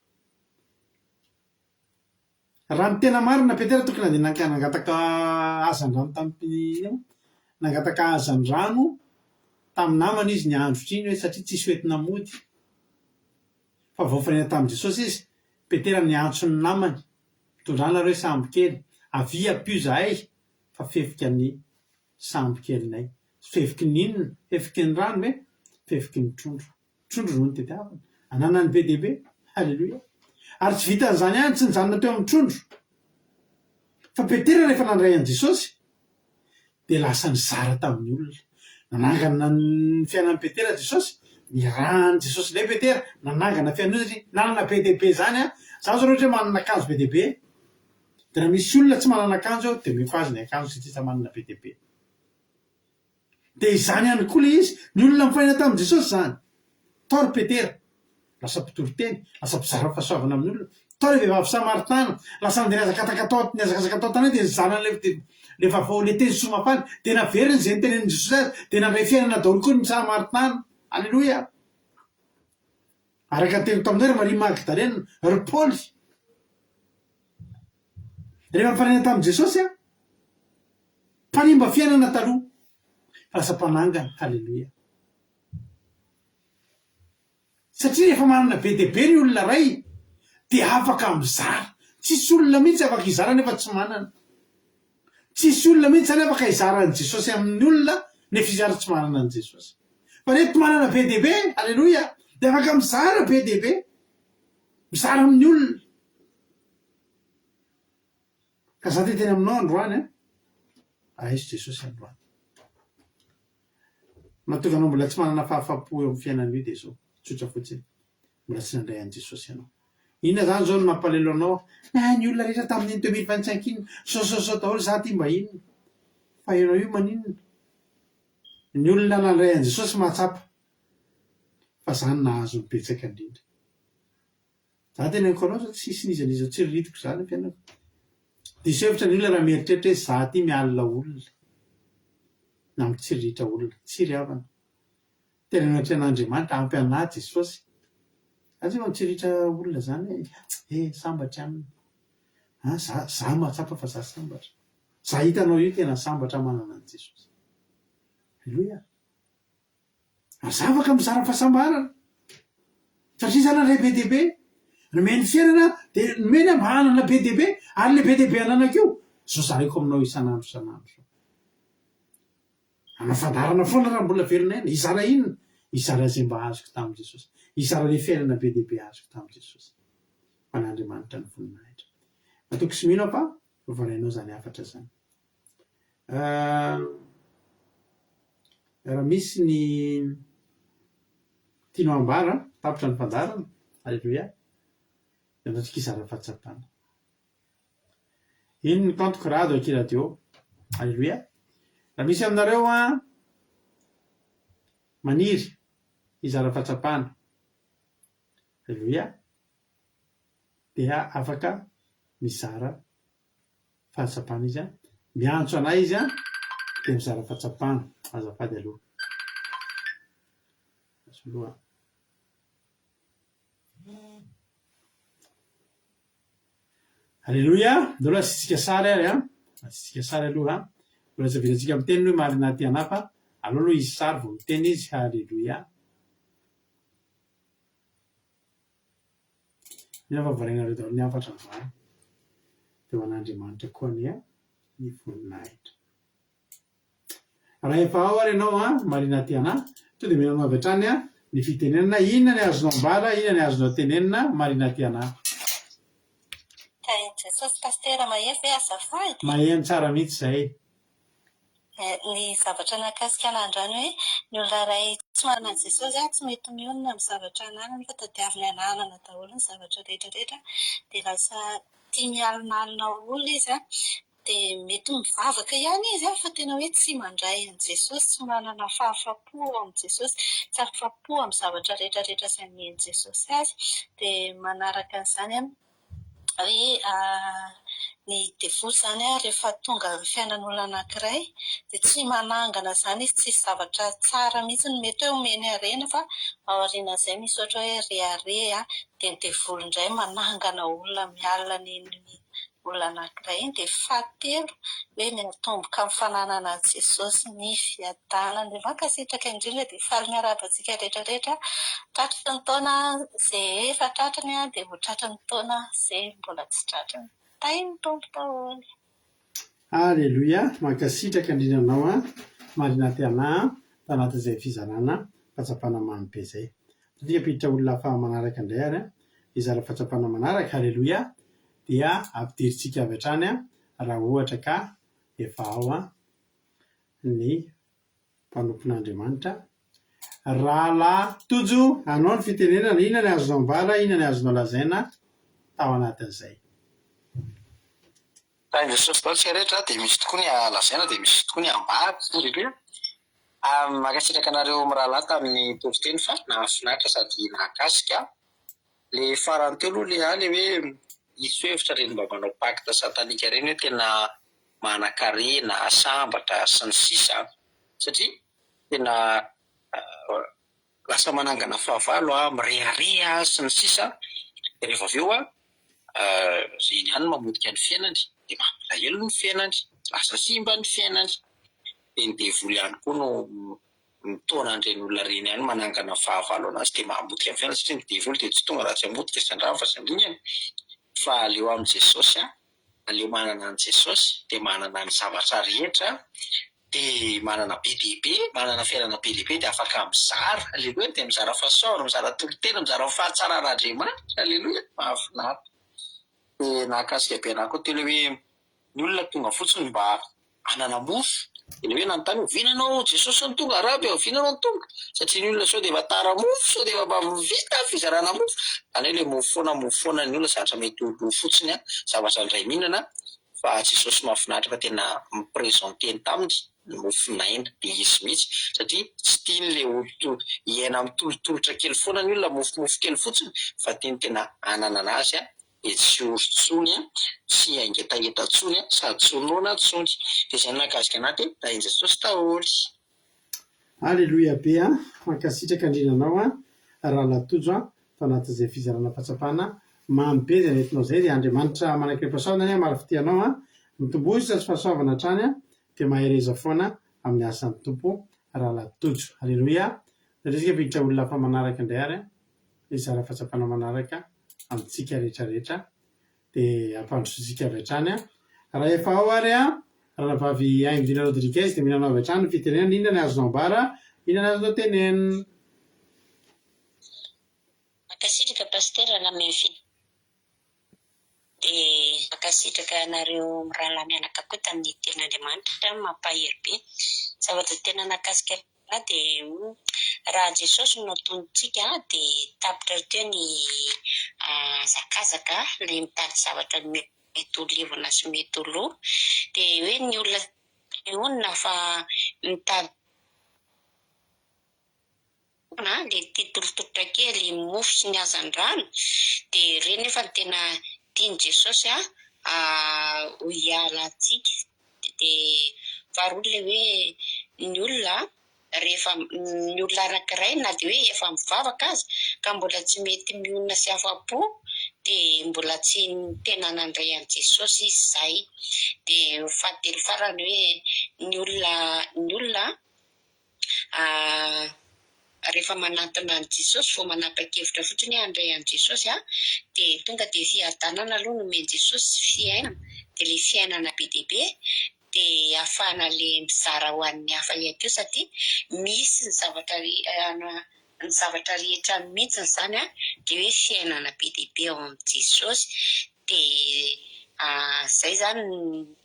Raha ny tena marina Petera tokony nandeha nanka nangataka hazandrano tamin'ny inona moa? Nangataka hazandrano tamin'ny namany izy ny androtr'iny hoe satria tsisy hoentina mody. Fa voafanena tamin'i Jesosy izy, Petera niantso ny namany, Mitondrà nareo sambo kely, avia ampio zahay fa fefika ny sambo kelinay. Fefiky ny inona? Fefiky ny rano ve? Fefiky ny trondro. Trondro no notediavina. Ananany be dia be. Haleloia. Ary tsy vitan'izany ihany, tsy nijanona teo amin'ny trondro. Fa Petera rehefa nandray an'i Jesosy dia lasa nizara tamin'ny olona. Nanangana ny fiainan'i Petera Jesosy, nirahan'i Jesosy indray Petera, nanangana fiainan'olona satria nanana be dia be izany an. Izaho izao raha ohatra hoe manana akanjo be dia be, dia raha misy olona tsy manana akanjo aho dia omeko azy ny akanjo satria izaho manana be dia be. Dia izany ihany koa ilay izy, ny olona nifaina tamin'i Jesosy izany. Tao ry Petera, lasa mpitory teny, lasa mpizara fahasoavana amin'ny olona. Tao ilay vehivavy samaritana, lasa nandeha nihazakazaka tao nihazakazaka tao an-tanàna dia nizara an'ilay ilay vaovao, ilay teny soa mahafaly. Dia naveriny izay notenenin'i Jesosy azy, dia nandray fiainana daholo koa ny Samaritana. Aleloia! Araka ny teniko taminao ry Maria Magdalena, ry Paoly. Rehefa nifanena tamin'i Jesosy aho, mpanimba fiainana taloha, fa lasa mpanangana. Haleloia. Satria rehefa manana be dia be ny olona iray, dia afaka mizara. Tsisy olona mihitsy afaka hizara nefa tsy manana. Tsisy olona mihitsy izany afaka hizara an'i Jesosy amin'ny olona nefa izy ary tsy manana an'i Jesosy. Fa reto manana be dia be, aleloia, dia afaka mizara be dia be. Mizara amin'ny olona. Ka za te hiteny aminao androany an, raiso Jesosy androany. Mahatonga anao mbola tsy manana fahafahampo eo amin'ny fiainana io dia izao, tsotra fotsiny, mbola tsy nandray an'i Jesosy ianao. Inona izany izao no mampalahelo anao? Ah, ny olona rehetra tamin'iny 2025 iny, zao zao zao daholo, za ty mba inona? Fa ianao io maninona? Ny olona nandray an'i Jesosy mahatsapa fa za no nahazo ny betsaka indrindra. Za teneniko anao zao tsisy n'iza n'iza tsiriritiko zany ny fiainako. Diso hevitra ny olona raha mieritreritra hoe za ty mialona olona na mitsiriritra olona. Tsia ry havana. Tena anatrehan'Andriamanitra ampy anah Jesosy. Za tsy efa mitsiriritra olona zany hoe eh sambatra aminy. An za za mahatsapa fa za sambatra. Za hitanao io tena sambatra manana an'i Jesosy. Aleloia. Aza afaka mizara fahasambarana satria zany nandray be dia be. Nomeny fiainana dia nomeny aho mba hanana be dia be ary le be dia be ananako io zao zaraiko aminao isan'andro isan'andro zao. Hanao fandaharana foana raha mbola velona aina. Hizara inona? Hizara izay mba azoko tamin'i Jesosy. Hizara le fiainana be dia be azoko tamin'i Jesosy. Ho an'Andriamanitra ny voninahitra. Matoky sy mino aho fa voarainao izany hafatra izany. Raha misy ny tianao ambara, tapitra ny fandaharana, Aleloia, dia andao tsika hizara fahatsapana. Iny ny kaontiko Rado aky radio. Aleloia. Raha misy aminareo an, maniry hizara fahatsapana, Aleloia, dia afaka mizara fahatsapana izy an, miantso anay izy an, dia mizara fahatsapana, azafady aloha. Aloha. Aleloia, ndao aloha asiantsika sary ary an, asiantsika sary aloha an, mbola tsy avelantsika miteny aloha i Marina aty anà fa aleo aloha hisy sary vao miteny izy, haleloia. Mino aho fa voarainareo daholo ny hafatra androany. Dia ho an'Andriamanitra koa anie ny voninahitra. Raha efa ao ary ianao an, Marina Tiana, tonga dia omena anao avy hatrany ny fitenenana, inona ny azonao ambara, inona ny azonao tenenina Marina Tiana? Tahin'i Jesosy Pasitera maheno ve azafady? Maheno tsara mihitsy izay. Ny zavatra nahakasika anah androany hoe ny olona iray tsy manana an'i Jesosy tsy mety mionona amin'ny zavatra ananany fa tadiaviny ananana daholo ny zavatra rehetra rehetra dia lasa tia mialonalona olona izy an, dia mety mivavaka ihany izy an, fa tena hoe tsy mandray an'i Jesosy, tsy manana fahafapo ao amin'i Jesosy, tsy afapo amin'ny zavatra rehetra rehetra izay nomen'i Jesosy azy, dia manaraka an'izany an, hoe ny devoly izany an, rehefa tonga amin'ny fiainan'olona anankiray dia tsy manangana izany izy, tsisy zavatra tsara mihitsy no mety hoe omeny harena fa aorianan'izay misy ohatra hoe rehareha dia ny devoly indray manangana olona mialona an'iny olona anankiray iny dia fahatelo hoe miatomboka amin'ny fananana an'i Jesosy ny fiadanana. Dia mankasitraka indrindra dia faly miarahaba antsika rehetra rehetra tratry ny taona izay efa tratriny dia ho tratry ny taona izay mbola tsy tratriny. Tahin'ny Tompo daholo. Aleloia, mankasitraka indrindra anao an, Marina Tiana an, tanatin'izay fizarana fahatsapana mamy be izay. Antsika hampiditra olona hafa manaraka indray ary an, hizara fahatsapana manaraka, aleloia, dia ampidirintsika avy hatrany an, raha ohatra ka efa ao an, ny mpanompon'Andriamanitra. Rahalahy Tojo, anao ny fitenenana, inona ny azonao ambara, inona ny azonao lazaina tao anatin'izay? Tahin'i Jesosy daholo isika rehetra dia misy tokoa ny lazaina dia misy tokoa ny ambara. Aleloia. Mankasitraka anareo mirahalahy tamin'ny toriteny fa nahafinaritra sady nahakasika. Le farany teo aloha le ahy le hoe diso hevitra ireny mba manao pacte satanique ireny hoe tena manankarena, sambatra sy ny sisa satria tena lasa manangana fahavalo mirehareha sy ny sisa dia rehefa avy eo ireny ihany no mamotika ny fiainany dia mampalahelo ny fiainany, lasa simba ny fiainany, dia ny devoly ihany koa no mitaona an'ireny olona ireny ihany manangana fahavalo anazy dia mahamotika ny fiainany satria ny devoly dia tsy tonga raha tsy hamotika sy handrava sy handringana fa aleo amin'i Jesosy aleo manana an'i Jesosy dia manana ny zavatra rehetra dia manana be dia be manana fiainana be dia be dia afaka mizara aleloia dia mizara fahasoavana mizara tolo-tena mizara ny fahatsaran'Andriamanitra aleloia mahafinaritra dia nahakasika be anah koa teo ilay hoe Ny olona tonga fotsiny mba hanana mofo, dia ilay hoe nanontany hoe oviana ianao Jesosy no tonga Raby a, oviana ianao no tonga? Satria ny olona sao dia efa tara mofo, sao dia efa mba vita ny fizarana mofo. Izany hoe ilay mofo foana, mofo foana ny olona, zavatra mety ho lo fotsiny, zavatra indray mihinana, fa Jesosy mahafinaritra fa tena mi-presenter ny taminy ny mofon'aina, dia izy mihitsy, satria tsy tiany ilay ho hiaina mitolotolotra kely foana ny olona, mofomofo kely fotsiny, fa tiany tena hanana an'azy dia tsy ory tsony an, tsy hangetaheta tsony an, sady tsy ho noana tsony. Dia izay no nahakasika anah dia tahin'i Jesosy daholo. Aleloia be an! Mankasitraka indrindra anao an Rahalahy Tojo an, tao anatin'izay fizarana fahatsapana mamy be izay nentinao izay dia Andriamanitra manankirim-pahasoavana anie hamaly fitia anao an! Mitomboa isa sy fahasoavana hatrany an! Dia mahereza foana amin'ny asan'ny Tompo Rahalahy Tojo. Aleloia! Ndrisika hampiditra olona hafa manaraka indray ary an! Hizara fahatsapana manaraka amintsika rehetra rehetra dia ampandrosointsika avy hatrany an! Raha efa ao ary an, Ranabavy Haingodina Rodriguez dia mila anao avy hatrany ny fitenenana, inona ny azonao ambara, inona ny azonao tenenina? Mankasitraka Pasitera nanome Dia mankasitraka anareo mirahalahy mianaka koa tamin'ny tenin'Andriamanitra mampahery be. Zavatra tena nahakasika anah dia raha Jesosy no natonintsika dia tapitra teo ny hazakazaka ilay mitady zavatra mety ho levona sy mety ho lo. Dia hoe ny olona mionona fa mitady. Dia ity tolotolotra kely, mofo sy ny hazandrano, dia ireny nefa no tena tian'i Jesosy ho hialantsika. Dia faharoa ilay hoe ny olona rehefa ny olona anankiray na dia hoe efa mivavaka aza ka mbola tsy mety mionona sy afa-po dia mbola tsy tena nandray an'i Jesosy izy izay. Dia fahatelo farany hoe ny olona ny olona. rehefa manantona an'i Jesosy vao manapa-kevitra fotsiny hoe handray an'i Jesosy an, dia tonga dia fiadanana aloha no omen'i Jesosy sy fiainana, dia ilay fiainana be dia be dia ahafahana le mizara ho an'ny hafa ihany koa satria misy ny zavatra ny zavatra rehetra mihitsiny izany an, dia hoe fiainana be dia be ao amin'i Jesosy, dia izay izany no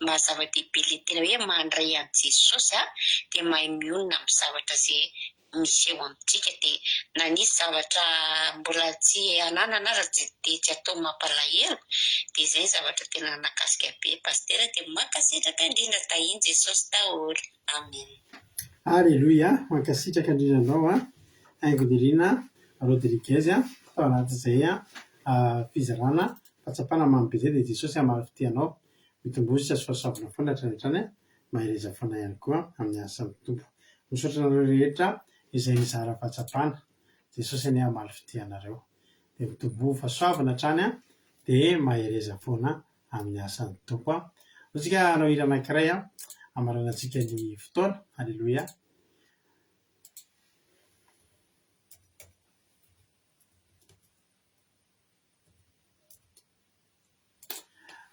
maha zava-dehibe ilay tena hoe mandray an'i Jesosy an, dia mahay mionona amin'ny zavatra izay misy eo amintsika dia na nisy zavatra mbola tsy ananana aza tsy dia tsy atao mampalahelo dia izay ny zavatra tena nakasika be Pasitera dia mankasitraka indrindra tahin'i Jesosy daholo Amen. Aleloia, mankasitraka indrindra anao an, Haingonirina Rodriguez an, tao anatin'izay fizarana fahatsapana mamy be izay dia Jesosy hamaly fitia anao, mitomboa sy fahasoavana foana hatrany hatrany an. Mahereza foana ihany koa amin'ny asan'ny Tompo. Misaotra anareo rehetra izay nizara fahatsapana. Jesosy anie hamaly fitia anareo. Dia mitomboa fahasoavana hatrany an, dia mahereza foana amin'ny asan'ny Tompo an. Andao tsika hanao hira anankiray an, hamaranantsika ny fotoana. Aleloia.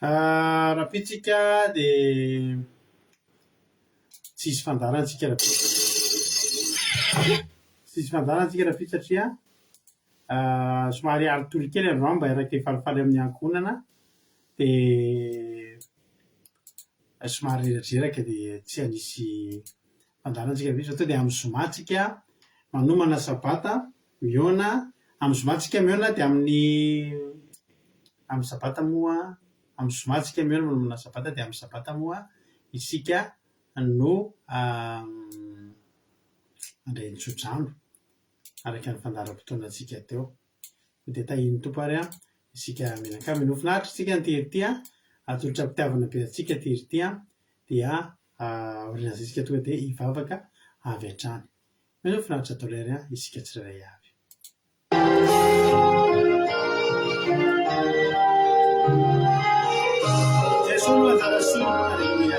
Rahampitso tsika dia tsy hisy fandaharana tsika rahampitso. Tsy hisy fandaharana tsika rahampitso satria somary alitoly kely androany mba hiaraka hifalifaly amin'ny ankohonana dia somary reradreraka dia tsy hanisy fandaharana tsika rahampitso fa tonga dia amin'ny zoma tsika manomana sabata Mihaona, amin'ny zoma tsika mihaona dia amin'ny amin'ny sabata moa, amin'ny zoma tsika mihaona manomana sabata dia amin'ny sabata moa isika no mandray ny tsodrano araka ny fandaharam-potoanantsika teo. Koa dia tahian'ny Tompo ary isika mianakavy. Mino finaritra isika ny tery ity an, atolotra am-pitiavana be antsika tery ity an, dia aorian'izay isika tonga dia hivavaka avy hatrany. Mino finaritra daholo ary isika tsirairay avy. Jesoa no anjara soa. Aleloia.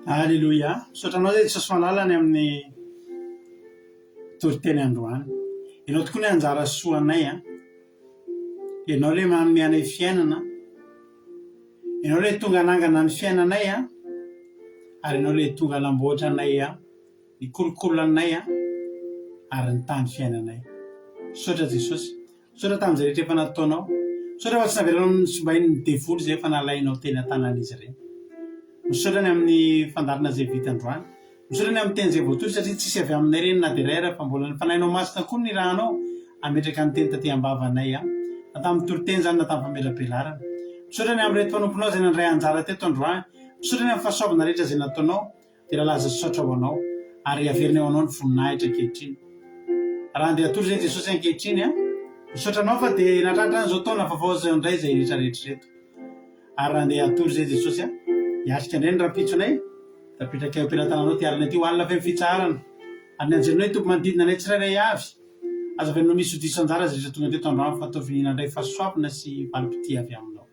Aleloia. Misaotra anao Jesosy malala ny amin'ny toriteny androany. Ianao tokoa ny anjara soa anay an. Ianao ilay manome anay fiainana. Ianao ilay tonga hanangana ny fiainanay an. Ary ianao ilay tonga hanamboatra anay an. Nikolokolo anay an. Ary nitany fiainanay. Misaotra Jesosy. Misaotra tamin'izay rehetra efa nataonao. Misaotra fa tsy navelanao nosimbain'ny devoly izay efa nalainao teny an-tanan'izy ireny. Misaotra ny amin'ny fandaharana izay vita androany. Misaotra ny amin'ny teny izay voatory satria tsisy avy aminay ireny na dia iray ara fa mbola ny Fanahinao Masina koa no nirahanao hametraka ny teny taty am-bavanay an. Na tamin'ny toriteny izany na tamin'ny famelabelarana. Misaotra ny amin'ireto mpanomponao izay nandray anjara teto androany. Misaotra ny amin'ny fahasoavana rehetra izay nataonao. Dia lalaza saotra ho anao, ary averina eo anao ny voninahitra ankehitriny. Raha handeha hatory izay Jesosy ankehitriny an, misaotra anao fa dia nahatratra an'izao taona vaovao izao indray izay rehetra rehetra ireto. Ary raha handeha hatory izay Jesosy an, hiatrika indray ny rahampitsonay, tapetraka eo am-pelatananao ity alina ity ho alina feno fitsaharana. Ary ny anjelinao hitoby manodidina anay tsirairay avy. Aza avelonao misy ho diso anjara izay rehetra tonga teto androany fa ataovy ny nandray fahasoavana sy valim-pitia avy aminao.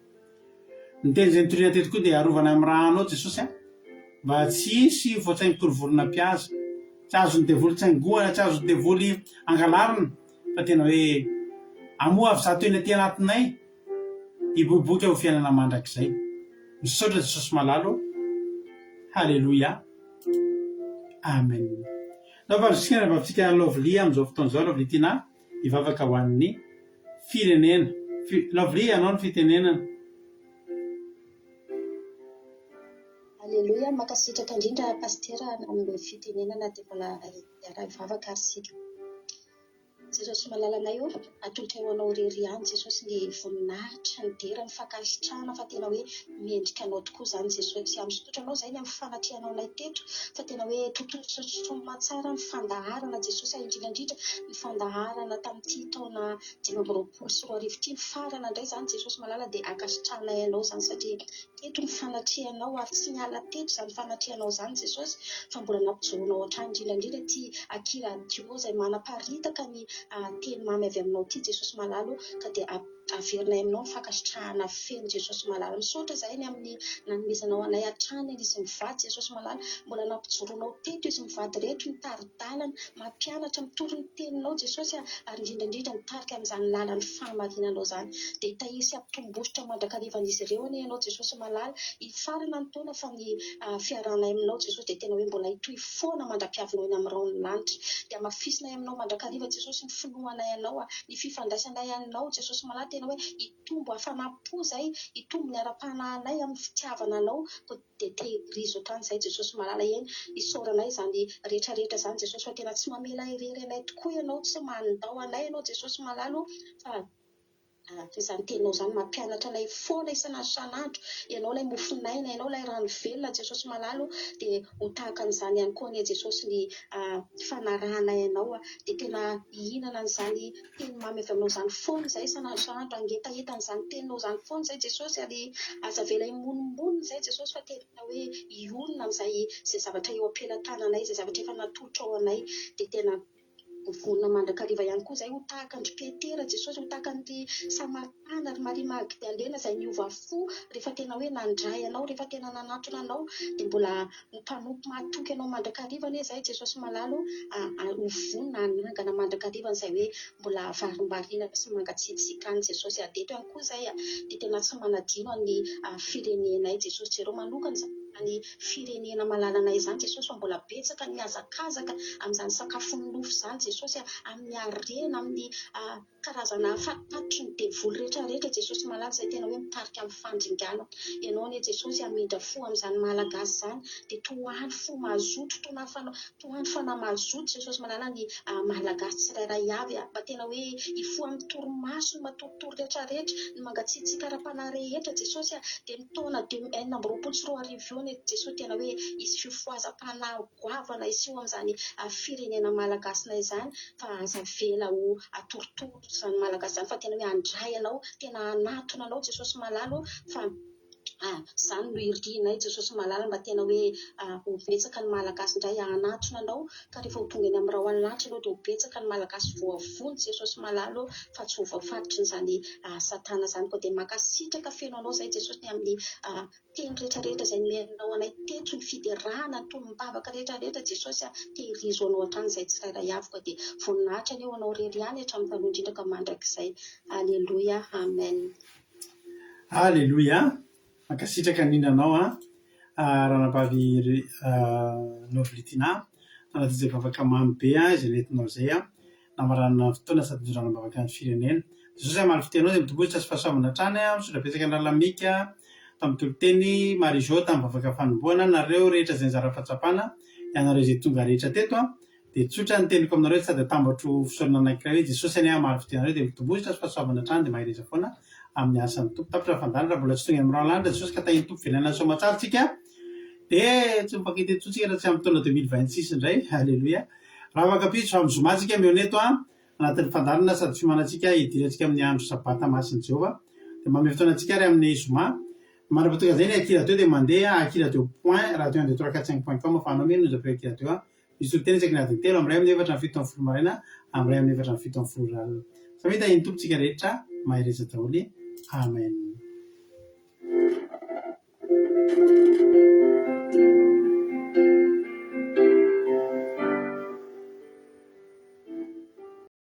Ny teny izay nitoriana teto koa dia arovana amin'ny rànao Jesosy a! Mba tsy hisy voatsaingoky ny vorona mpihaza. Tsy azon'ny devoly tsaingohana, tsy azon'ny devoly angalarina fa tena hoe amoha avy zato eny aty anatinay hiboiboika ho fiainana mandrakizay. Misaotra Jesosy malala ô! Haleloia! Amen. Ndao fa ny vavitsika Lovely amin'izao fotoana izao, Lovely Tina, hivavaka ho an'ny Firenena. Fi, Lovely, anao ny fitenenana. Aleloia, mankasitraka indrindra Pasitera nanome fitenenana dia mbola hiara-hivavaka ary isika. Jesosy malalanay ô, atolotray ho anao irery ihany Jesosy ny voninahitra, ny dera, ny fankasitrahana fa tena hoe mendrika anao tokoa izany Jesosy. Misaotra anao izay ny amin'ny fanatrehanao anay teto fa tena hoe tontosa soamantsara ny fandaharana Jesosy a, indrindra indrindra ny fandaharana tamin'ity taona 2025 ity nifarana indray izany Jesosy malala dia ankasitrahanay anao izany satria teto ny fanatrehanao ary tsy niala teto izany fanatrehanao izany Jesosy fa mbola nampijoroanao hatrany indrindra indrindra ity aky radio izay manaparitaka ny teny mamy avy aminao ity Jesosy malala o ka dia Averinay aminao ny fankasitrahana feno Jesosy malala. Misaotra izahay ny amin'ny nanomezanao anay hatrany an'izy mivady Jesosy malala. Mbola nampijoroanao teto izy mivady ireto nitari-dalana, mampianatra, mitory ny teninao Jesosy a, ary indrindra indrindra mitarika amin'izany lalan'ny fahamarinanao izany. Dia hitahiry sy hampitombo-bositra mandrakariva an'izy ireo anie ianao Jesosy malala. Hifarana ny taona fa ny fiarahanay aminao Jesosy dia tena hoe mbola hitohy foana mandra-piavinao eny amin'ny rahon'ny lanitra. Dia hamafisinay aminao mandrakariva Jesosy ny finoanay anao a. Ny fifandraisanay anao Jesosy Malala tena hoe hitombo hafanam-po zay, hitombo ny ara-panahinay amin'ny fitiavana anao koa dia tehirizo hatrany izay Jesosy Malala eny isaoranay izany rehetra rehetra izany Jesosy fa tena tsy mamela irery anay tokoa ianao, tsy mandao anay ianao Jesosy Malala o fa. Izany teninao izany mampianatra anay foana isan'andro isan'andro. Ianao ilay mofon'aina, Ianao ilay rano velona Jesosy malala o, dia ho tahaka an'izany ihany koa anie Jesosy ny fanarahanay Anao dia tena hihinana an'izany teny mamy avy aminao izany foana izahay isan'andro isan'andro, hangetaheta an'izany teninao izany foana izahay Jesosy ary aza avela himonomonona izahay Jesosy fa tena hoe hionona amin'izay izay zavatra eo am-pelatananay, izay zavatra efa natolotrao anay dia tena Ho vonona mandrakariva ihany koa izahay ho tahaka an-dry Petera, Jesosy, ho tahaka an-dry Samaritana, ry Maria Magdalena izay niova fo rehefa tena hoe nandray Anao, rehefa tena nanatona Anao, dia mbola ho mpanompo mahatoky Anao mandrakariva anie izahay Jesosy malala o, ho vonona hanangana mandrakariva an'izay hoe mbola varimbariana sy mangatsiatsiaka any Jesosy. Ary dia eto ihany koa izahay dia tena tsy manadino an'ny firenenay Jesosy, jereo manokana izany. Izany firenena malalanay izany Jesosy fa mbola betsaka ny mihazakazaka amin'izany sakafon'ny nofo izany Jesosy a, amin'ny harena, amin'ny karazana fatipatotry ny devoly rehetra rehetra Jesosy malala izay tena hoe mitarika amin'ny fandringanana. Ianao anie Jesosy hamindra fo amin'izany malagasy izany dia tohano fo mazoto, tohano fanahy mazoto Jesosy malala ny malagasy tsirairay avy a, mba tena hoe hifoha amin'ny torimaso ny matoritory rehetra rehetra, ny mangatsiatsiaka ara-panahy rehetra Jesosy a, dia taona 2026 io anie Jesoa tena hoe hisy fifohazam-panahy goavana hiseho amin'izany firenena malagasinay izany fa aza avela ho atorotoro izany malagasy izany fa tena hoe handray anao, tena hanatona anao Jesosy malala ô fa izany no irinay Jesosy malala mba tena hoe ho betsaka ny malagasy indray hanatona anao ka rehefa ho tonga eny amin'ny rahona lanitra ianao dia ho betsaka ny malagasy voavonjy Jesosy malala ô fa tsy ho voafaritrin'izany satana izany koa dia mankasitraka feno anao izay Jesosy ny amin'ny teny rehetra rehetra izay nomenao anay teto ny fiderana ny tonom-bavaka rehetra rehetra Jesosy a tehirizo anao hatrany izay tsirairay avy koa dia voninahitra anie ho anao irery ihany hatramin'ny taloha indrindra ka mandrakizay Aleloia Amen. Aleloia! Mankasitraka indrindra anao an! Ranabavy Lovlitina, tanatin'izay vavaka mamy be izay nentinao izay an, namaranana ny fotoana sady nitondrana am-bavaka ny firenena. Jesosy hamaly fitia anao izay mitomboa sy fahasoavana hatrany an, misaotra betsaka an'i Rahalahy Mika tamin'ny toriteny, Marie Jo tamin'ny vavaka fanombohana, nareo rehetra izay nizara fahatsapana, ianareo izay tonga rehetra teto an, Dia tsotra ny teniko aminareo sady atambatro ho fisaorana anankiray hoe Jesosy anie hamaly fitia anareo dia mitomboa sy fahasoavana hatrany dia mahereza foana amin'ny asan'ny Tompo. Tapitra ny fandaharana raha mbola tsy tonga amin'ny rahalahy Jesosy ka tahin'ny Tompo velona soamatsara tsika dia tsy mifankahita intsony tsika raha tsy amin'ny taona 2026 indray. Aleloia. Ravaka ampitso amin'ny zoma tsika mihaona eto an, anatin'ny fandaharana sady fiomanantsika hidirantsika amin'ny andro sabata masin'i Jehovah. Dia manome fotoana antsika ary amin'ny zoma. Mandra-pahatonga izay ny Aky Radio dia mandeha akyradio point radio un deux trois quatre cinq point com afahanao mino ny onjam-peo Aky Radio an. Misy toriteny isaky ny adiny telo, amin'ny iray amin'ny efatra amin'ny 17 maraina, amin'ny iray amin'ny efatra amin'ny 17 ora alina. Samia tahian'ny Tompo tsika rehetra, mahereza daholo. Amen.